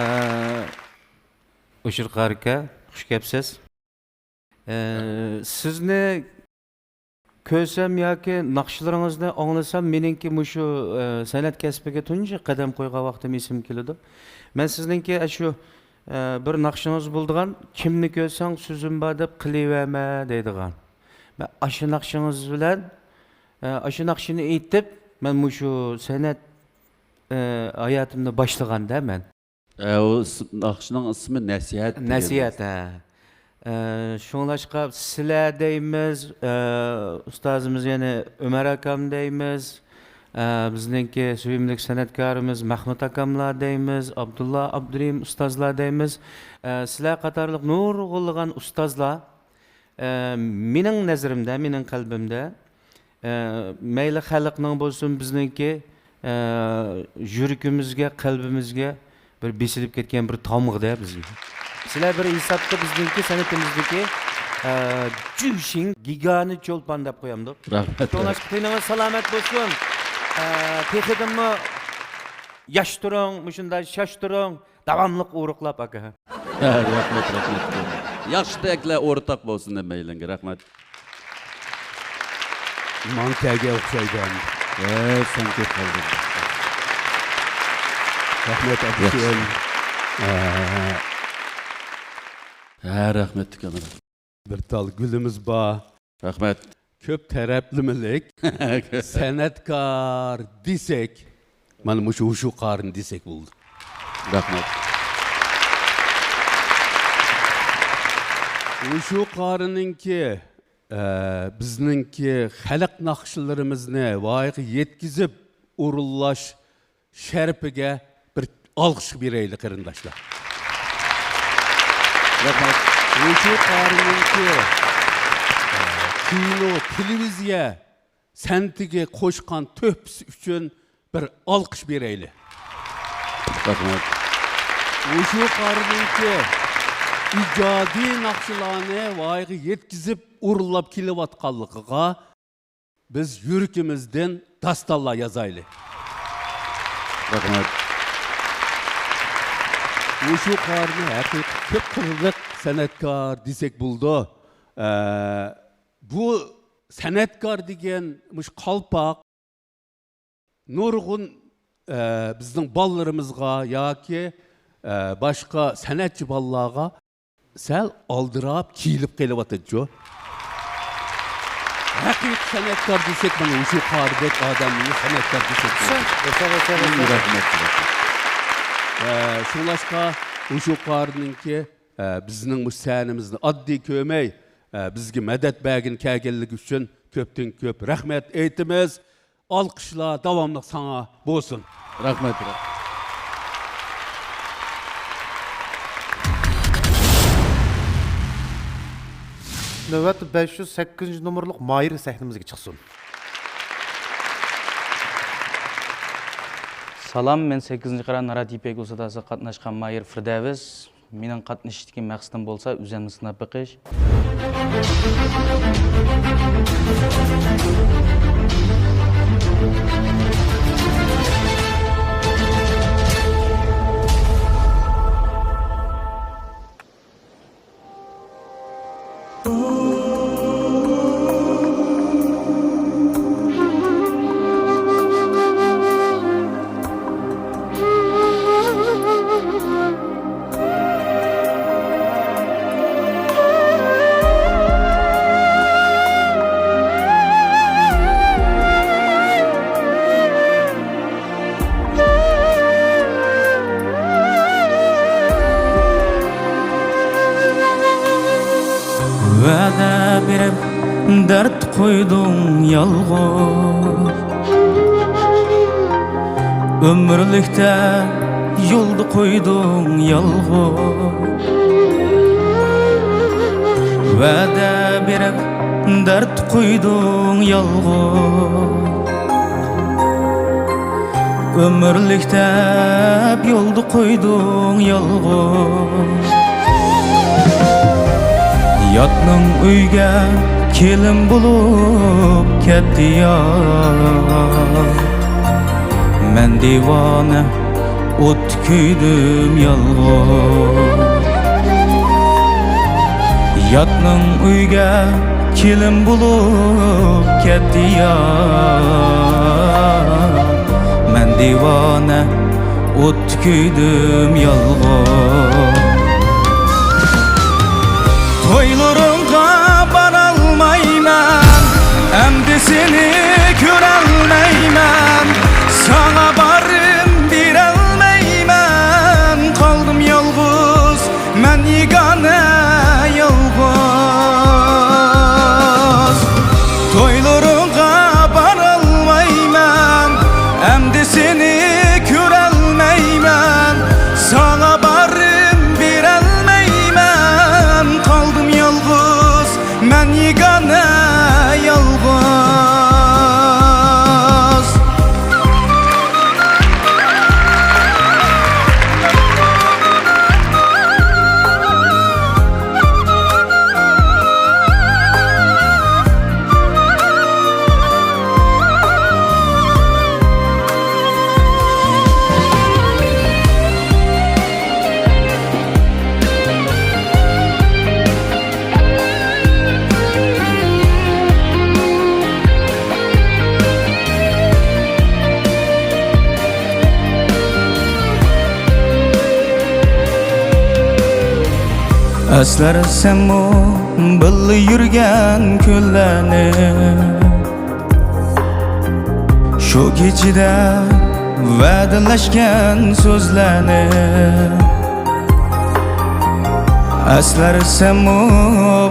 ھوشۇر قارى ئاكا، خۇش كەپسىز. ئە، سىزنى كۆرسەم ياكى ناخشىلىرىڭىزنى ئاڭلىسام، مېنىڭكى مۇشۇ، ئە، سەنئەت كەسپىگە تۇنجى قەدەم قويغان ۋاقتىم ئېسىمگە كېلىدۇ. مەن سىزنىڭكى ئاشۇ، ئە، بىر ناخشىڭىز بولىدىغان، «كىمنى كۆرسەڭ سۆزۈم بار دەپ قىلىۋەرمە» دەيدىغان. مەن ئاشۇ ناخشىڭىز بىلەن، ئە، ئاشۇ ناخشىنى ئېيتىپ، مەن مۇشۇ سەنئەت، ئە، ھاياتىمنى باشلىغاندا مەن. ئە، ئۇ ئىس-، ناخشىنىڭ ئىسمى نەسىھەت دېگەن. نەسىھەت، ھە. ئە، شۇڭلاشقا سىلەر دەيمىز، ئە، ئۇستازىمىز يەنە ئۆمەر ئاكام دەيمىز، ئە، بىزنىڭكى سۆيۈملۈك سەنئەتكارىمىز مەھمۇت ئاكاملار دەيمىز، ئابدۇللا، ئابدۇرېھىم ئۇستازلار دەيمىز. ئە، سىلەر قاتارلىق نۇرغۇنلىغان ئۇستازلار، ئە، مېنىڭ نەزىرىمدە، مېنىڭ قەلبىمدە، ئە، مەيلى خەلقنىڭ بولسۇن، بىزنىڭكى، ئە، يۈرىكىمىزگە، قەلبىمىزگە بىر بېسىلىپ كەتكەن بىر تامغىدە بىزگە. سىلەر بىر ھېسابتا بىزنىڭكى سەنئىتىمىزدىكى، ئە، جۈشىڭ، گىگانى چولپان دەپ قويامدۇق. رەھمەت. شۇڭلاشقا تېنىڭىز سالامەت بولسۇن. ئە، تېخىدىنمۇ ياش تۇرۇڭ، مۇشۇنداق شاش تۇرۇڭ. داۋاملىق ئورۇقلاپ، ئاكا. ھە، رەھمەت، رەھمەت. ياخشى تىلەكلەر ئورتاق بولسۇن ھەممەيلەنگە. رەھمەت. ماڭا كەلگەن ئوخشايدۇ ئەمدى. ھە، سەن كۆپ قالدىڭ. رەھمەت، ئابدۇسەمەت. ھە، رەھمەت، ئۇكام. بىر تال گۈلىمىز بار. رەھمەت. كۆپ تەرەپلىمىلىك سەنئەتكار دېسەك، مانا مۇشۇ ھوشۇر قارىنى دېسەك بولىدۇ. رەھمەت. ھوشۇر قارىنىڭكى، ئە، بىزنىڭكى خەلق ناخشىلىرىمىزنى ۋايىغا يەتكۈزۈپ ئورۇنلاش شەرىپىگە بىر ئالقىش بېرەيلى، قېرىنداشلار. رەھمەت. ھوشۇر قارىنىڭكى، ئە، كىنو، تېلېۋىزىيە سەنئىتىگە قوشقان تۆھپىسى ئۈچۈن بىر ئالقىش بېرەيلى. رەھمەت. ھوشۇر قارىنىڭكى ئىجادىي ناخشىلارنى ۋايىغا يەتكۈزۈپ ئورۇنلاپ كېلىۋاتقانلىقىغا بىز يۈرىكىمىزدىن داستانلار يازايلى. رەھمەت. ھوشۇر قارىنى ھەقىقىي كۆپ قىرلىق سەنئەتكار دېسەك بولىدۇ. ئە، بۇ سەنئەتكار دېگەن مۇشۇ قالپاق نۇرغۇن، ئە، بىزنىڭ بالىلىرىمىزغا ياكى، ئە، باشقا سەنئەتچى بالىلارغا سەل ئالدىراپ كىيىلىپ قېلىۋاتىدۇ. ھەقىقىي سەنئەتكار دېسەك، مانا ھوشۇر قارىدەك ئادەمنى سەنئەتكار دېسەك بولىدۇ. شۇ. ئېسەن، ئېسەن، ئېسەن. رەھمەت، رەھمەت. ئە، شۇڭلاشقا ھوشۇر قارىنىڭكى، ئە، بىزنىڭ مۇشۇ سەھنىمىزنى ئاددىي كۆرمەي، ئە، بىزگە مەدەت بەرگىلى كەلگەنلىكى ئۈچۈن كۆپتىن كۆپ رەھمەت ئېيتىمىز. ئالقىشلار داۋاملىق ساڭا بولسۇن. رەھمەت. نۆۋەتتە بەش يۈز سەككىزىنچى نومۇرلۇق ماھىر سەھنىمىزگە چىقسۇن. سالام، مەن سەككىزىنچى قارا نارات يىپەك ئۇسسۇل ساداسىغا قاتناشقان ماھىر فىردەۋس. مېنىڭ قاتنىشىشتىكى مەقسىتىم بولسا ئۆزۈمنى سىناپ بېقىش. ۋەدە بېرىپ دەرد قويدۇڭ يالغۇز، ئۆمۈرلۈكتە يولدا قويدۇڭ يالغۇز. ۋەدە بېرىپ دەرد قويدۇڭ يالغۇز، ئۆمۈرلۈك دەپ يولدا قويدۇڭ يالغۇز. ياتنىڭ ئۆيگە كېلىن بولۇپ كەتتى يار. مەن دىۋانە ئوتتا كۆيدۈم يالغۇز. ياتنىڭ ئۆيگە كېلىن بولۇپ كەتتى يار. مەن دىۋانە ئوتتا كۆيدۈم يالغۇز. تويلىرىڭغا بارالمايمەن، ئەمدى سېنى كۆرەلمەيمەن، ساڭا بارىم بېرەلمەيمەن، قالدىم يالغۇز، مەن يېگانە يالغۇز. تويلىرىڭغا بارالمايمەن، ئەمدى سېنى كۆرەلمەيمەن، ساڭا بارىم بېرەلمەيمەن، قالدىم يالغۇز، مەن يېگانە يالغۇز. ئەسلەرسەنمۇ بىللە يۈرگەن كۈنلەرنى، شۇ كېچىدە ۋەدىلەشكەن سۆزلەرنى؟ ئەسلەرسەنمۇ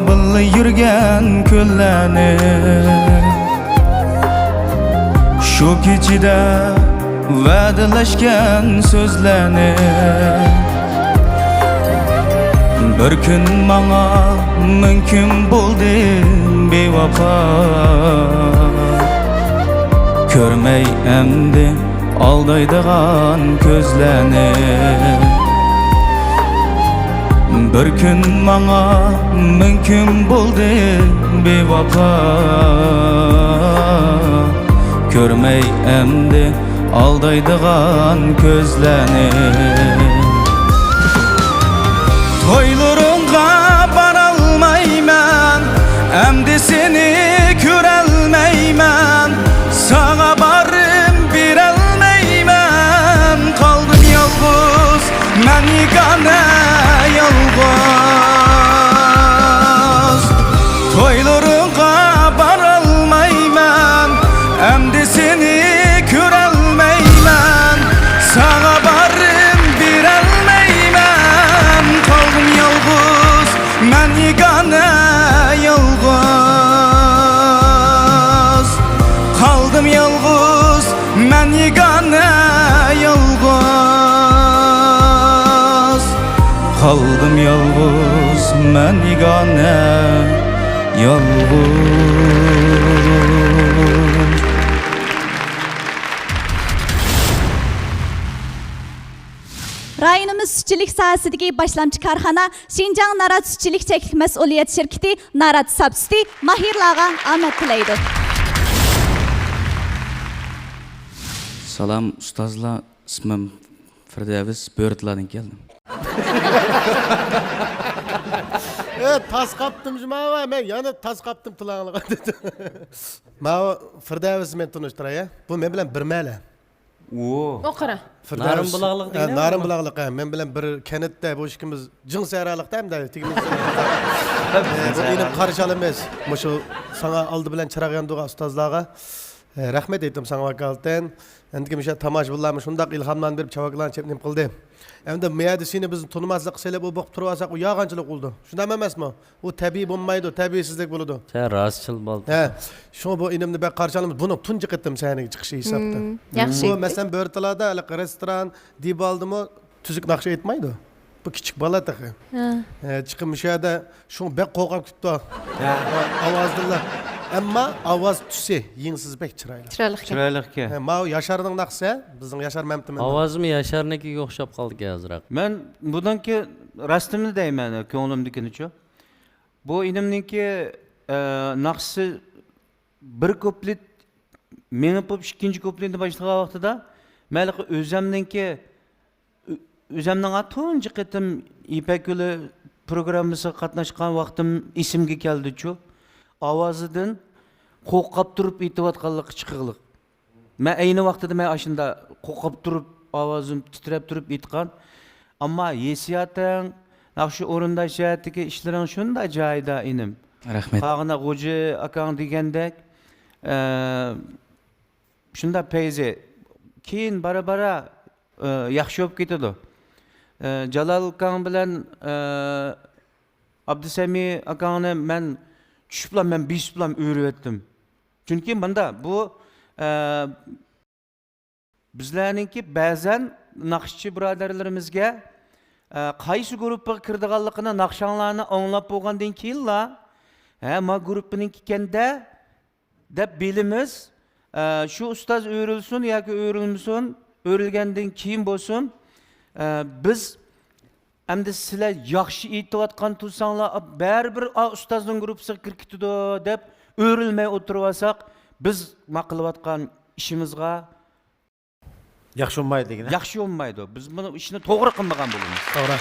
بىللە يۈرگەن كۈنلەرنى، شۇ كېچىدە ۋەدىلەشكەن سۆزلەرنى؟ بىر كۈن ماڭا مىڭ كۈن بولدى بىۋاپا، كۆرمەي ئەمدى ئالدايدىغان كۆزلەرنى. بىر كۈن ماڭا مىڭ كۈن بولدى بىۋاپا، كۆرمەي ئەمدى ئالدايدىغان كۆزلەرنى. تويلىرىڭغا بارالمايمەن، ئەمدى سېنى كۆرەلمەيمەن، ساڭا بارىم بېرەلمەيمەن، قالدىم يالغۇز، مەن يېگانە يالغۇز. تويلىرىڭغا بارالمايمەن، ئەمدى سېنى كۆرەلمەيمەن، ساڭا بارىم بېرەلمەيمەن، قالدىم يالغۇز، مەن يېگانە يالغۇز. قالدىم يالغۇز، مەن يېگانە يالغۇز. قالدىم يالغۇز، مەن يېگانە يالغۇز. رايونىمىز سۈتچىلىك ساھەسىدىكى باشلامچى كارخانا شىنجاڭ نارات سۈتچىلىك چەكلىك مەسئۇلىيەت شىركىتى نارات ساپ سۈتى ماھىرلارغا ئامەت تىلەيدۇ. سالام ئۇستازلار، ئىسمىم فىردەۋس، بۆرتىلاردىن كەلدىم. ئە، تاس قاپتىم جۇما، مەن يەنە تاس قاپتىم تىلاڭلىغا دېدى. ماۋۇ فىردەۋس، مەن تونۇشتۇراي، ھە. بۇ مەن بىلەن بىر مەھەللە. ئۇ. ئۇ قارا. فىردەۋس. نارىن بۇلاقلىق دېگەن ئە، نارىن بۇلاقلىق، ھە. مەن بىلەن بىر كەنتتە، بۇ ئىككىمىز جىڭ سەھرالىقتا ھەمدە تېگىمىز. ئە، بۇ ئىنىم قارشى ئالىمىز. مۇشۇ ساڭا ئالدى بىلەن چىراغ ياندۇرغان ئۇستازلارغا، ئە، رەھمەت ئېيتتىم ساڭا ۋاكالىتەن. ئەندىكى مۇشۇ تاماشىبىنلارمۇ شۇنداق ئىلھاملارنى بېرىپ، چاۋاكىلارنى چېپ نېمە قىلدى. ئەمدى مۇ يەردە سېنى بىز تونۇماسلىققا سېلىپ، ئۇ بېقىپ تۇرۇۋالساق، ئۇ يالغانچىلىق بولىدۇ. شۇنداق ئەمەسمۇ؟ ئۇ تەبىئىي بولمايدۇ، تەبىئىيسىزلىك بولىدۇ. سەن راستچىل بولدۇڭ. ھە، شۇڭا بۇ ئىنىمنى بەك قارشى ئالىمىز. بۇنىڭ تۇنجى قېتىم سەھنىگە چىقىشى ھېسابتا. مم، ياخشى. بۇ، مەسىلەن، بۆرتالادا ھېلىقى رېستوران دېۋالىدىمۇ تۈزۈك ناخشا ئېيتمايدۇ. بۇ كىچىك بالا تېخى. ھە. ھە، چىقىپ مۇشۇ يەردە شۇڭا بەك قورقۇپ كېتىپتۇ. ھە. ئاۋازدىنلا. ئەمما ئاۋاز تۈسى يېڭىسىز بەك چىرايلىق. چىرايلىق ئىكەن. چىرايلىق ئىكەن. ھە، ماۋۇ ياشارنىڭ ناخشىسى، بىزنىڭ ياشار مەمتىمىن. ئاۋازىمۇ ياشارنىڭكىگە ئوخشاپ قالدىكەن ئازراق. مەن بۇنىڭكى راستىمنى دەيمەن، كۆڭلۈمدىكىنىچۇ. بۇ ئىنىمنىڭكى، ئە، ناخشىسى بىر كۇپلېت مېڭىپ بولۇپ، ئىككىنچى كۇپلېتنى باشلىغان ۋاقتىدا، مەن ھېلىقى ئۆزەمنىڭكى، ئۆ-، ئۆزەمنىڭ تۇنجى قېتىم يىپەك يولى پروگراممىسىغا قاتناشقان ۋاقتىم ئېسىمگە كەلدىچۇ. ئاۋازىدىن قورقۇپ تۇرۇپ ئېيتىۋاتقانلىقى چىقىغلىق. مەن ئەينى ۋاقتىدا مەن ئاشۇنداق قورقۇپ تۇرۇپ، ئاۋازىم تىترەپ تۇرۇپ ئېيتقان. ئەمما ھېسسىياتىڭ، ناخشا ئورۇنداش جەھەتتىكى ئىشلىرىڭ شۇنداق جايىدا، ئىنىم. رەھمەت. قاغىنا غوجا ئاكاڭ دېگەندەك، ئە، شۇنداق پەيزى. كېيىن بارا-بارا، ئە، ياخشى بولۇپ كېتىدۇ. ئە، جالال ئاكاڭ بىلەن، ئە، ئابدۇسەمى ئاكاڭنى مەن چۈشۈپلا، مەن بېسىپلا ئۆرۈۋەتتىم. چۈنكى ماندا بۇ، ئە، بىزلەرنىڭكى بەزەن ناخشىچى بۇرادەرلىرىمىزگە، ئە، قايسى گۇرۇپپىغا كىرىدىغانلىقىنى ناخشاڭلارنى ئاڭلاپ بولغاندىن كېيىنلا، ھە، ما گۇرۇپپىنىڭكىكەن-دە، دەپ بىلىمىز. ئە، شۇ ئۇستاز ئۆرۈلسۇن ياكى ئۆرۈلمىسۇن، ئۆرۈلگەندىن كېيىن بولسۇن، ئە، بىز ئەمدى سىلەر ياخشى ئېيتىۋاتقان تۇرساڭلار، بەرىبىر ئا ئۇستازنىڭ گۇرۇپپىسىغا كىرىپ كېتىدۇ دەپ ئۆرۈلمەي ئولتۇرۇۋالساق، بىز ما قىلىۋاتقان ئىشىمىزغا ياخشى بولمايدۇ دېگىنە. ياخشى بولمايدۇ. بىز بۇ ئىشنى توغرا قىلمىغان بولىمىز. توغرا.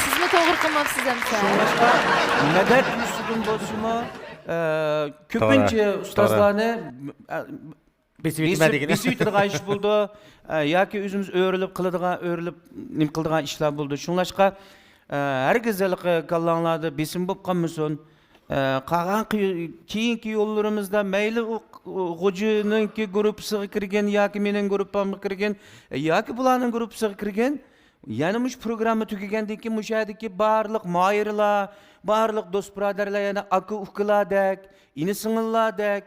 سىزمۇ توغرا قىلماپسىز ئەمسە. شۇڭلاشقا مەدەت يۈزىدىن بولسىمۇ، ئە، كۆپىنچە توغرا. ئۇستازلارنى، ئە، بېسىۋېتىمەن بېسىپ، دېگىنە. بېسىۋېتىدىغان ئىش بولىدۇ. ئە، ياكى ئۆزىمىز ئۆرۈلۈپ قىلىدىغان، ئۆرۈلۈپ نېمە قىلىدىغان ئىشلار بولىدۇ. شۇڭلاشقا، ئە، ھەرگىز ھېلىقى كاللاڭلاردا بېسىم بولۇپ قالمىسۇن. ئە، قالغان قى-، كېيىنكى يوللىرىمىزدا مەيلى ئۇ، ئۇ غوجىنىڭكى گۇرۇپپىسىغا كىرگىن ياكى مېنىڭ گۇرۇپپامغا كىرگىن، ئە، ياكى بۇلارنىڭ گۇرۇپپىسىغا كىرگىن. يەنە مۇشۇ پروگرامما تۈگىگەندىن كېيىن مۇشۇ يەردىكى بارلىق ماھىرلار، بارلىق دوست بۇرادەرلەر يەنە ئاكا ئۇكىلاردەك، ئىنى سىڭىللاردەك،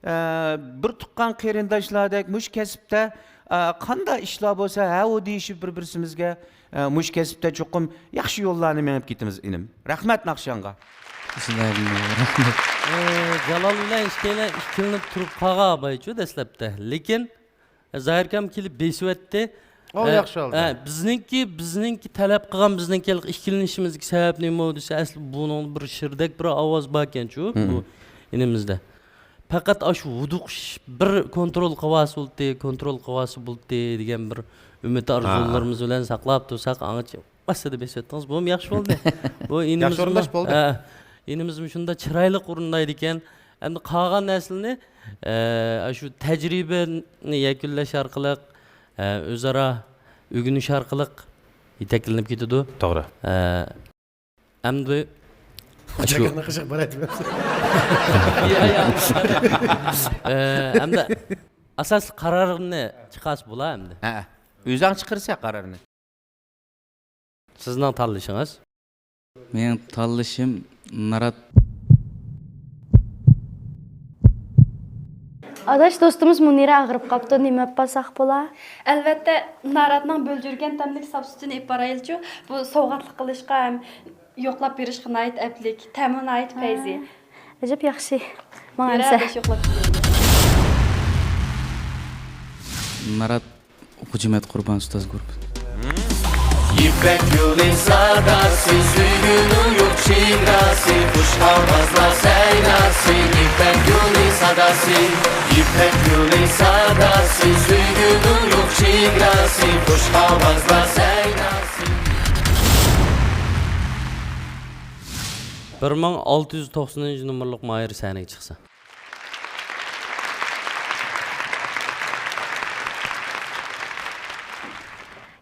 ئە، بىر تۇغقان قېرىنداشلاردەك مۇشۇ كەسىپتە، ئە، قانداق ئىشلار بولسا، ھە، ئۇ دېيىشىپ بىر-بىرسىمىزگە، ئە، مۇشۇ كەسىپتە چوقۇم ياخشى يوللارنى مېڭىپ كېتىمىز، ئىنىم. رەھمەت ناخشاڭغا. سىلەرگىمۇ رەھمەت. ئى، جالال بىلەن ئىككىيلەن ئىككىلىنىپ تۇرۇپ قالغان ئابايچۇ دەسلەپتە. لېكىن زاھىركام كېلىپ بېسىۋەتتى. ئۇ ئە، ياخشى ئالدى. ئە، بىزنىڭكى، بىزنىڭكى تەلەپ قىلغان، بىزنىڭكى ئىككىلىنىشىمىزگە سەۋەب نېمە دېسە، ئەسلى بۇنىڭدا بىر شىردەك بىر ئاۋاز باركەنچۇ، مم، بۇ ئىنىمىزدە. پەقەت ئاشۇ ھودۇقۇش بىر كونترول قىلىۋالسا بولدى، كونترول قىلىۋالسا بولدى دېگەن بىر ئۈمىد ھا، ئارزۇلىرىمىز بىلەن ساقلاپ تۇرساق، ئاڭىچە ئاستىدا بېسىۋەتتىڭىز، بۇمۇ ياخشى بولدى. بۇ ئىنىمىزمۇ، ياخشى ئورۇنداش بولدى. ھە، ئىنىمىزمۇ شۇنداق چىرايلىق ئورۇندايدىكەن. ئەمدى قالغان نەرسىلەرنى، ئە، شۇ تەجرىبىنى يەكۈنلەش ئارقىلىق، ئە، ئۆزئارا ئۆگىنىش ئارقىلىق يېتەكلىنىپ كېتىدۇ. توغرا. ئە، ئەمدى شۇ، ئە، ئەمدى ئاساسلىق قارارنى چىقارسا بولا ئەمدى. ھە، ئۆزۈڭ چىقىرسا قارارنى. سىزنىڭ تاللىشىڭىز؟ مېنىڭ تاللىشىم نارات. ئاداش، دوستىمىز مۇنىرە ئاغرىپ قاپتۇ، نېمە ئېلىپ بارساق بولا؟ ئەلۋەتتە، ناراتنىڭ بۆلجۈرگەن تەملىك ساپ سۈتىنى ئېلىپ بارايلىچۇ. بۇ سوۋغاتلىق قىلىشقا ھەم يوقلاپ بېرىشقا ناھايىتى ئەپلىك، تەمى ناھايىتى پەيزى. ھە. ئەجەب ياخشى. ماڭا ئەمسە. مارات ئوقۇغۇچى مەت قۇربان ئۇستاز گۇرۇپپىسى. يىپەك يولى ساداسى، سۆيگۈنىڭ يوق چېگراسى، خۇش ئاۋازلار سەيناسى، يىپەك يولى ساداسى، يىپەك يولى ساداسى، سۆيگۈنىڭ يوق چېگراسى، خۇش ئاۋازلار سەيناسى. بىر مىڭ ئالتە يۈز توقسىنىنچى نومۇرلۇق ماھىر سەھنىگە چىقسا.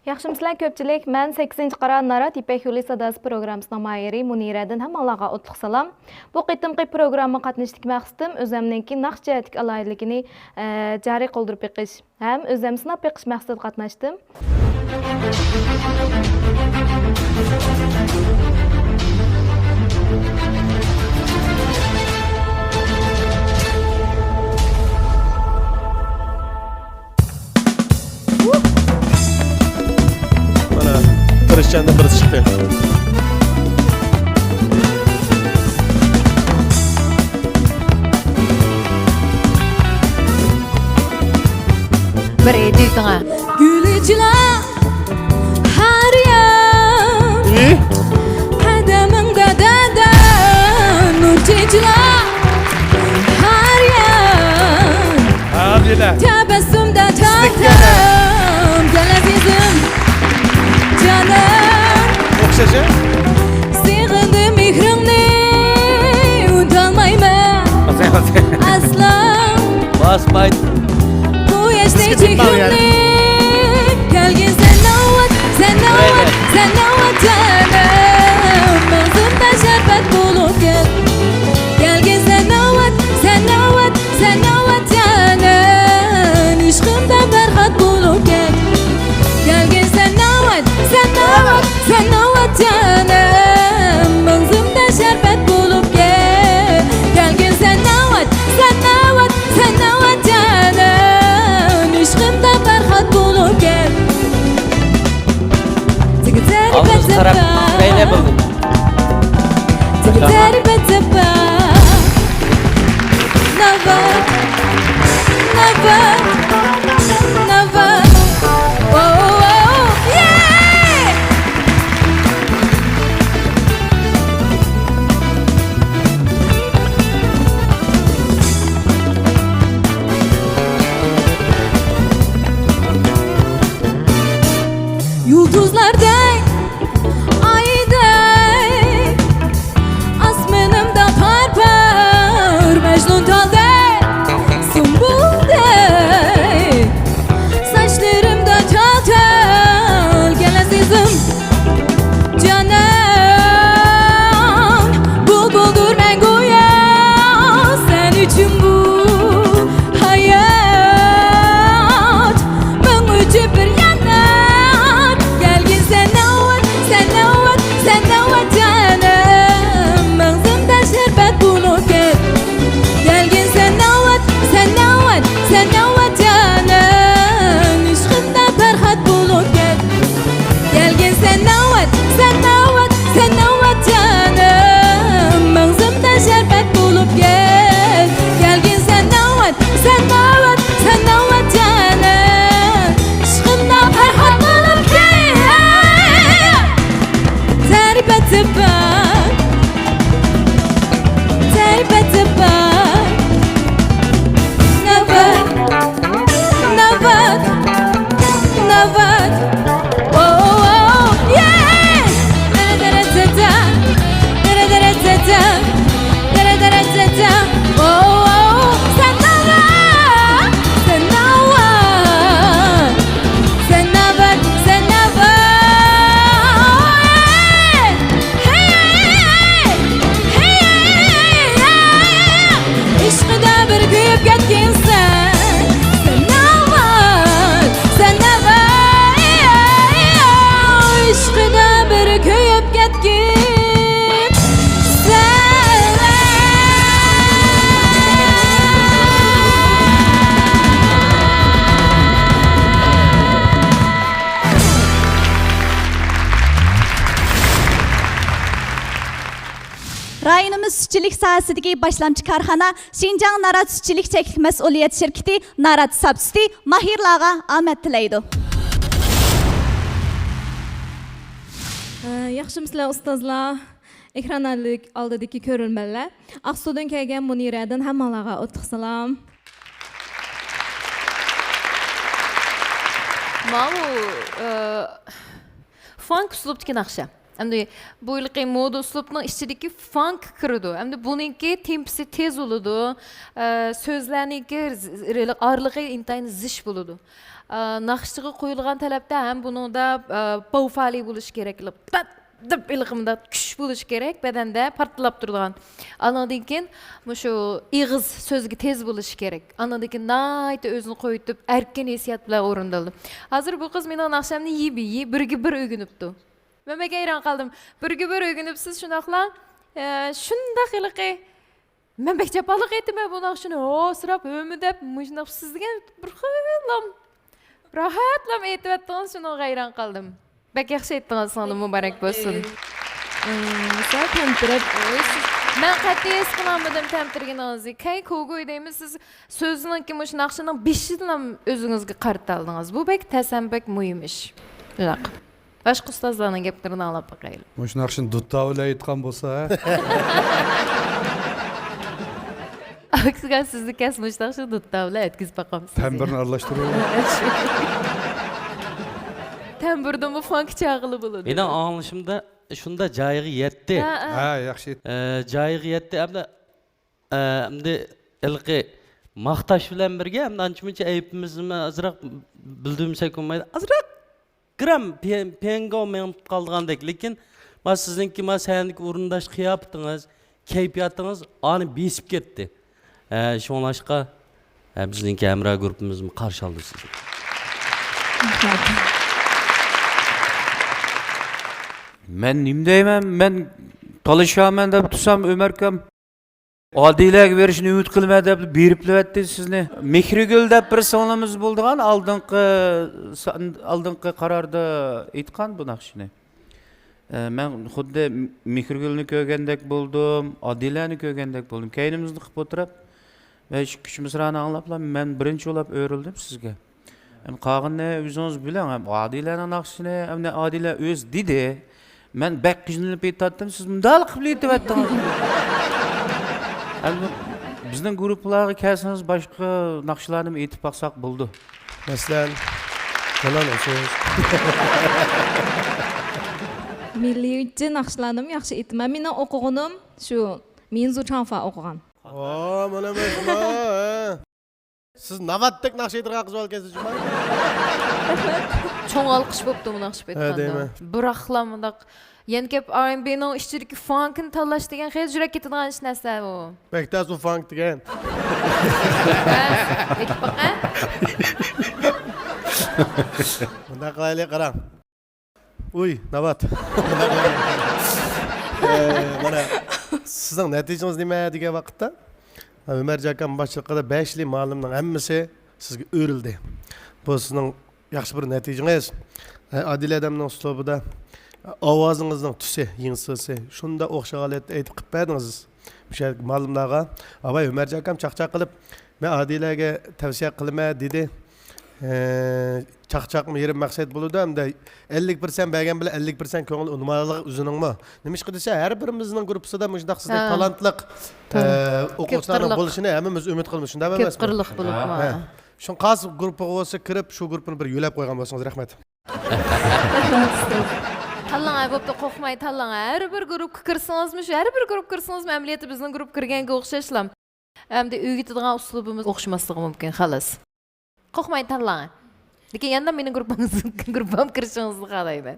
ياخشىمۇسىلەر كۆپچىلىك؟ مەن سەككىزىنچى قارا نارات يىپەك يولى ساداسى پروگراممىسىنىڭ ماھىرى مۇنىرەدىن ھەممىڭلارغا ئوتلۇق سالام. بۇ قېتىمقى پروگرامما قاتنىشىشتىكى مەقسىتىم ئۆزەمنىڭكى ناخشا جەھەتتىكى ئالاھىدىلىكىنى، ئە، جارى قىلدۇرۇپ بېقىش ھەم ئۆزەم سىناپ بېقىش مەقسىتىدە قاتناشتىم. مانا، تىرىشچاندىن بىرسى چىقتى. بىر دۈيتىڭە. گۈل چېچىلار ھەر يان. ئى؟ قەدىمىڭدە دەردە نۇر چېچىلار ھەر يان. ھازىرلا. تەبەسسۇمدە تارتىم گۈل ئەزىزىم، جانىم. ئوخشاش، ھە؟ سېغىندىم مېھرىڭنى، ئۇنتالمايمەن ئەسلا. باسمايدۇ. بۇ ياشنى، سىزگە چېھرىڭنى. كەلگىن سەن ناۋات، سەن ناۋات، سەن ناۋات جانىم، مەڭزىمدە شەربەت بولۇپ كەل. كەلگىن سەن ناۋات، سەن ناۋات، سەن ناۋات جانىم، ئىشقىمدا پەرھات بولۇپ كەل. كەلگىن سەن ناۋات، سەن ناۋات، سەن ناۋات جانىم، مەڭزىمدە شەربەت بولۇپ كەل. كەلگىن سەن ناۋات، سەن ناۋات، سەن ناۋات جانىم، ئىشقىمدا پەرھات بولۇپ كەل. تىگىتەر بەتتەپە. تىگىتەر بەتتەپە. ناۋات، ناۋات، ناۋات. ئوو، ئوو، يەي! يۇلتۇزلاردەك، ئايدەك، ئاسمىنىمدا پار پار، مەجنۇن تالدەك، سۇمبۇلدەك. رايونىمىز سۈتچىلىك ساھەسىدىكى باشلامچى كارخانا شىنجاڭ نارات سۈتچىلىك چەكلىك مەسئۇلىيەت شىركىتى نارات ساپ سۈتى ماھىرلارغا ئامەت تىلەيدۇ. ياخشىمۇسىلەر ئۇستازلار، ئېكران ئالدىدىكى كۆرۈرمەنلەر؟ ئاقسۇدىن كەلگەن مۇنىرەدىن ھەممىڭلارغا ئوتلۇق سالام. ماۋۇ، ئى، فانك ئۇسلۇبتىكى ناخشا. ئەمدى بۇ ھېلىقى مودا ئۇسلۇبنىڭ ئىچىدىكى فانك كىرىدۇ. ئەمدى بۇنىڭكى تېمپىسى تېز بولىدۇ. ئى، سۆزلەرنىڭكى ز-، ز-، ئارىلىقى ئىنتايىن زىچ بولىدۇ. ئى، ناخشىغا قويۇلغان تەلەپتە ھەم بۇنىڭدا، ئى، پوۋ فالى بولۇشى كېرەك. پەت دەپ ھېلىقى مۇنداق كۈچ بولۇشى كېرەك، بەدەندە پارتلاپ تۇرىدىغان. ئانىڭدىن كېيىن مۇشۇ ئېغىز سۆزگە تېز بولۇشى كېرەك. ئانىڭدىن كېيىن ناھايىتى ئۆزىنى قويۇتۇپ، ئەركىن ھېسسىيات بىلەن ئورۇندىلىدۇ. ھازىر بۇ قىز مېنىڭ ناخشامنى يىي بىر، يىي بىرگە بىر ئۆگىنىپتۇ. مەن بەك ھەيران قالدىم. بىرگە بىر ئۆگىنىپسىز شۇنداقلا، ئە، شۇنداق ھېلىقى مەن بەك جاپالىق ئېيتىمەن بۇ ناخشىنى، ھوسىراپ، ھۆمۈدەپ، مۇشۇنداق سىز دېگەن بىر خىللام راھەتلام ئېيتىۋەتتىڭىز، شۇنىڭغا ھەيران قالدىم. بەك ياخشى ئېيتتىڭىز، سىڭلىم، مۇبارەك بولسۇن. ئىم، سەل تەمتىرەپ. مەن قەتئىي ھېس قىلالمىدىم تەمتىرىگىنىڭىزنى. كەي كوگۇي دەيمىز، سىز سۆزنىڭكى مۇشۇ ناخشىنىڭ بېشىدىنلا ئۆزىڭىزگە قارىتالدىڭىز. بۇ بەك تەس ھەم بەك مۇھىم ئىش. شۇنداق. باشقا ئۇستازلارنىڭ گەپلىرىنى ئاڭلاپ باقايلى. مۇشۇ ناخشىنى دۇتتا بىلەن ئېيتقان بولسا، ھە؟ ئاكىسىغا سىزنى كەس مۇشۇ ناخشىنى دۇتتا بىلەن ئەتكۈزۈپ باقامسىز. تەمبۇرنى ئارىلاشتۇرۇپ. تەمبۇردىنمۇ فانك چاغىلى بولىدۇ. مېنىڭ ئاڭلىشىمدا شۇندا جايىغا يەتتى. ھە، ھە. ھە، ياخشى. ئە، جايىغا يەتتى. ئەمدى ئە، ئەمدى ھېلىقى ماختاش بىلەن بىرگە، ئەمدى ئانچە-مۇنچە ئەيىبىمىزنى ئازراق بىلدۈرمىسەك بولمايدۇ. ئازراق گرام پيەن-، پيەنگاۋ مېڭىپ قالىدىغاندەك. لېكىن، ما سىزنىڭكى، ما سەھنىدىكى ئورۇنداش قىياپىتىڭىز، كەيپىياتىڭىز ئانى بېسىپ كەتتى. ئە، شۇڭلاشقا، ئە، بىزنىڭكى ھەمراھ گۇرۇپپىمىزمۇ قارشى ئالدى سىزنى. مەن نېمە دەيمەن؟ مەن تالىشامەن دەپ تۇرسام، ئۆمەركام ئادىلەگە بېرىشنى ئۈمىد قىلىمەن دەپ بېرىپلىۋەتتى سىزنى. مېھرىگۈل دەپ بىر سىڭلىمىز بولىدىغان، ئالدىنقى سان-، ئالدىنقى قاراردا ئېيتقان بۇ ناخشىنى. ئە، مەن خۇددى مېھرىگۈلنى كۆرگەندەك بولدۇم، ئادىلەنى كۆرگەندەك بولدۇم. كەينىمىزنى قىپ ئولتۇرۇپ، ۋە ئىككى ئۈچ مىسرانى ئاڭلاپلا مەن بىرىنچى بولاپ ئۆرۈلدۈم سىزگە. ئەم، قالغىنىنى ئۆزىڭىز بىلىڭ. ئەم، ئادىلەنىڭ ناخشىسىنى، ئەمدى ئادىلە ئۆزى دېدى. مەن بەك قىينىلىپ ئېيتاتتىم، سىز مۇنداقلا قىلىپ ئېيتىۋەتتىڭىز. ئەمدى بىزنىڭ گۇرۇپپىلارغا كەلسىڭىز، باشقا ناخشىلارنىمۇ ئېيتىپ باقساق بولىدۇ. مەسىلەن، جانان ئۇسۇل. مىللىيچە ناخشىلارنىمۇ ياخشى ئېيتىمەن. مېنىڭ ئوقۇغىنىم شۇ مىنزۇ چاڭفا ئوقۇغان. ئا، مانا مەن شۇ، ھە. سىز ناۋاتتەك ناخشا ئېيتىدىغان قىز بولغان ئىكەنسىز جۇما. چوڭ ئالقىش بوپتۇ بۇ ناخشا ھە، ئېيتقاندا. دەيمەن. بىراقلا مۇنداق يەنە كەپ ئار ئېن بىنىڭ ئىچىدىكى فانكنى تاللاش دېگەن خېلى يۈرەك كېتىدىغان ئىش نەرسە ئۇ. بەك تەس ئۇ فانك دېگەن. ھە، ئېيتىپ باقە. مۇنداق قىلايلى، قاراڭ. ئۇي، ناۋات. ئە، مانا، سىزنىڭ نەتىجىڭىز نېمە دېگەن ۋاقىتتا، ئۆمەرجان ئاكام باشچىلىقىدا بەشلى مالىمنىڭ ھەممىسى سىزگە ئۆرۈلدى. بۇ سىزنىڭ ياخشى بىر نەتىجىڭىز. ئە، ئادىلە ئادەمنىڭ ئۇسلۇبىدا ئاۋازىڭىزنىڭ تۈسى، يىڭسىسى شۇنداق ئوخشىغان ھالەتتە ئېيتىپ قىلىپ بەردىڭىز. مۇشۇ يەردىكى مالىملارغا، ئاۋاي، ئۆمەرجان ئاكام چاقچاق قىلىپ، مەن ئادىلەگە تەۋسىيە قىلىمەن دېدى. ئى، چاقچاقمۇ يېرىم مەقسەت بولىدۇ، ھەمدە ئەللىك پىرسەنت بەرگەن بىلەن ئەللىك پىرسەنت كۆڭۈل ئۇنىمايدىغانلىقى ئۆزىنىڭمۇ. نېمىشقا دېسە، ھەر بىرىمىزنىڭ گۇرۇپپىسىدا مۇشۇنداق سىزدەك ھە. تالانتلىق، توغرا. ئى، كۆپ ئوقۇغۇچىلارنىڭ قىرلىق. بولۇشىنى ھەممىمىز ئۈمىد قىلىمىز، شۇنداق كۆپ ئەمەسمۇ؟ قىرلىق بولۇپ ھە. مانا. شۇڭا قايسى گۇرۇپپىغا بولسا كىرىپ، شۇ گۇرۇپپىنى بىر يۆلەپ قويغان بولسىڭىز، رەھمەت. تاللاڭ، ھە، بوپتۇ، قورقماي تاللاڭ. ھەر بىر گۇرۇپپىغا كىرسىڭىزمۇ، شۇ ھەر بىر گۇرۇپپىغا كىرسىڭىزمۇ، ئەمەلىيەتتە بىزنىڭ گۇرۇپپىغا كىرگەنگە ئوخشاشلا. ئەمدى ئۆگىتىدىغان ئۇسلۇبىمىز ئوخشىماسلىقى مۇمكىن، خالاس. قورقماي تاللاڭ. لېكىن يەنە مېنىڭ گۇرۇپپامغا، گۇرۇپپامغا كىرىشىڭىزنى خالايمەن.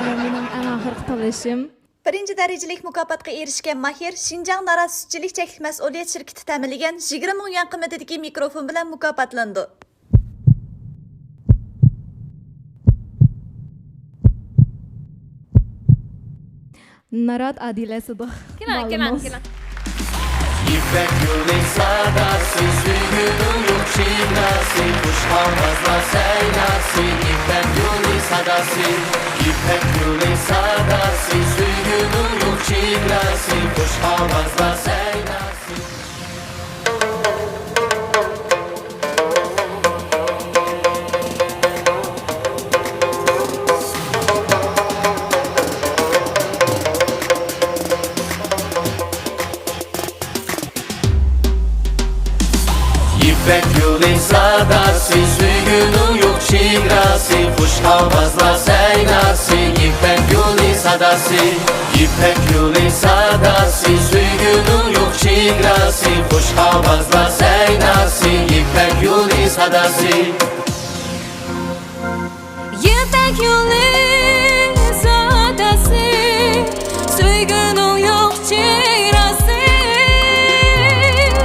مېنىڭ ئەڭ ئاخىرقى تاللىشىم. بىرىنچى دەرىجىلىك مۇكاپاتقا ئېرىشكەن ماھىر شىنجاڭ نارات سۈتچىلىك چەكلىك مەسئۇلىيەت شىركىتى تەمىنلىگەن يىگىرمە مىڭ يۈەن قىممىتىدىكى مىكروفون بىلەن مۇكاپاتلىنىدۇ. نارات ئادىلە سىدىق. كېلىڭ، كېلىڭ، مالىمىز. كېلىڭ. يىپەك يولى ساداسى، سۆيگۈنىڭ يوق چېگراسى، خۇش ئاۋازلار سەيناسى، يىپەك يولى ساداسى، يىپەك يولى ساداسى، سۆيگۈنىڭ يوق چېگراسى، خۇش ئاۋازلار سەيناسى. يىپەك يولى ساداسى، سۆيگۈنىڭ يوق چېگراسى، خۇش ئاۋازلار سەيناسى، يىپەك يولى ساداسى، يىپەك يولى ساداسى، سۆيگۈنىڭ يوق چېگراسى، خۇش ئاۋازلار سەيناسى، يىپەك يولى ساداسى. يىپەك يولى ساداسى، سۆيگۈنىڭ يوق چېگراسى.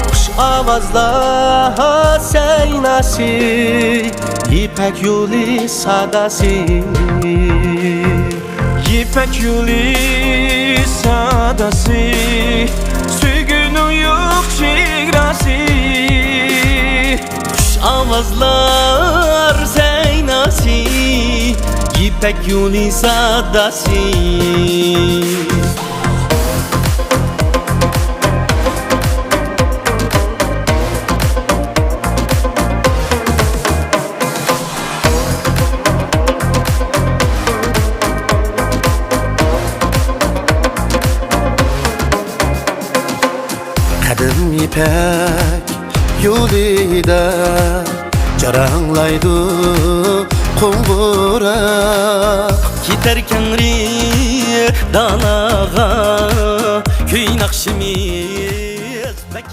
خۇش ئاۋازلار سەيناسى، يىپەك يولى ساداسى. يىپەك يولى ساداسى، سۆيگۈنىڭ يوق چېگراسى. خۇش ئاۋازلار سەيناسى، يىپەك يولى ساداسى. قەدىم يىپەك يولىدا جاراڭلايدۇ قوڭغۇراق. كېتەر كەڭرى دالاغا كۈي ناخشىمىز بەك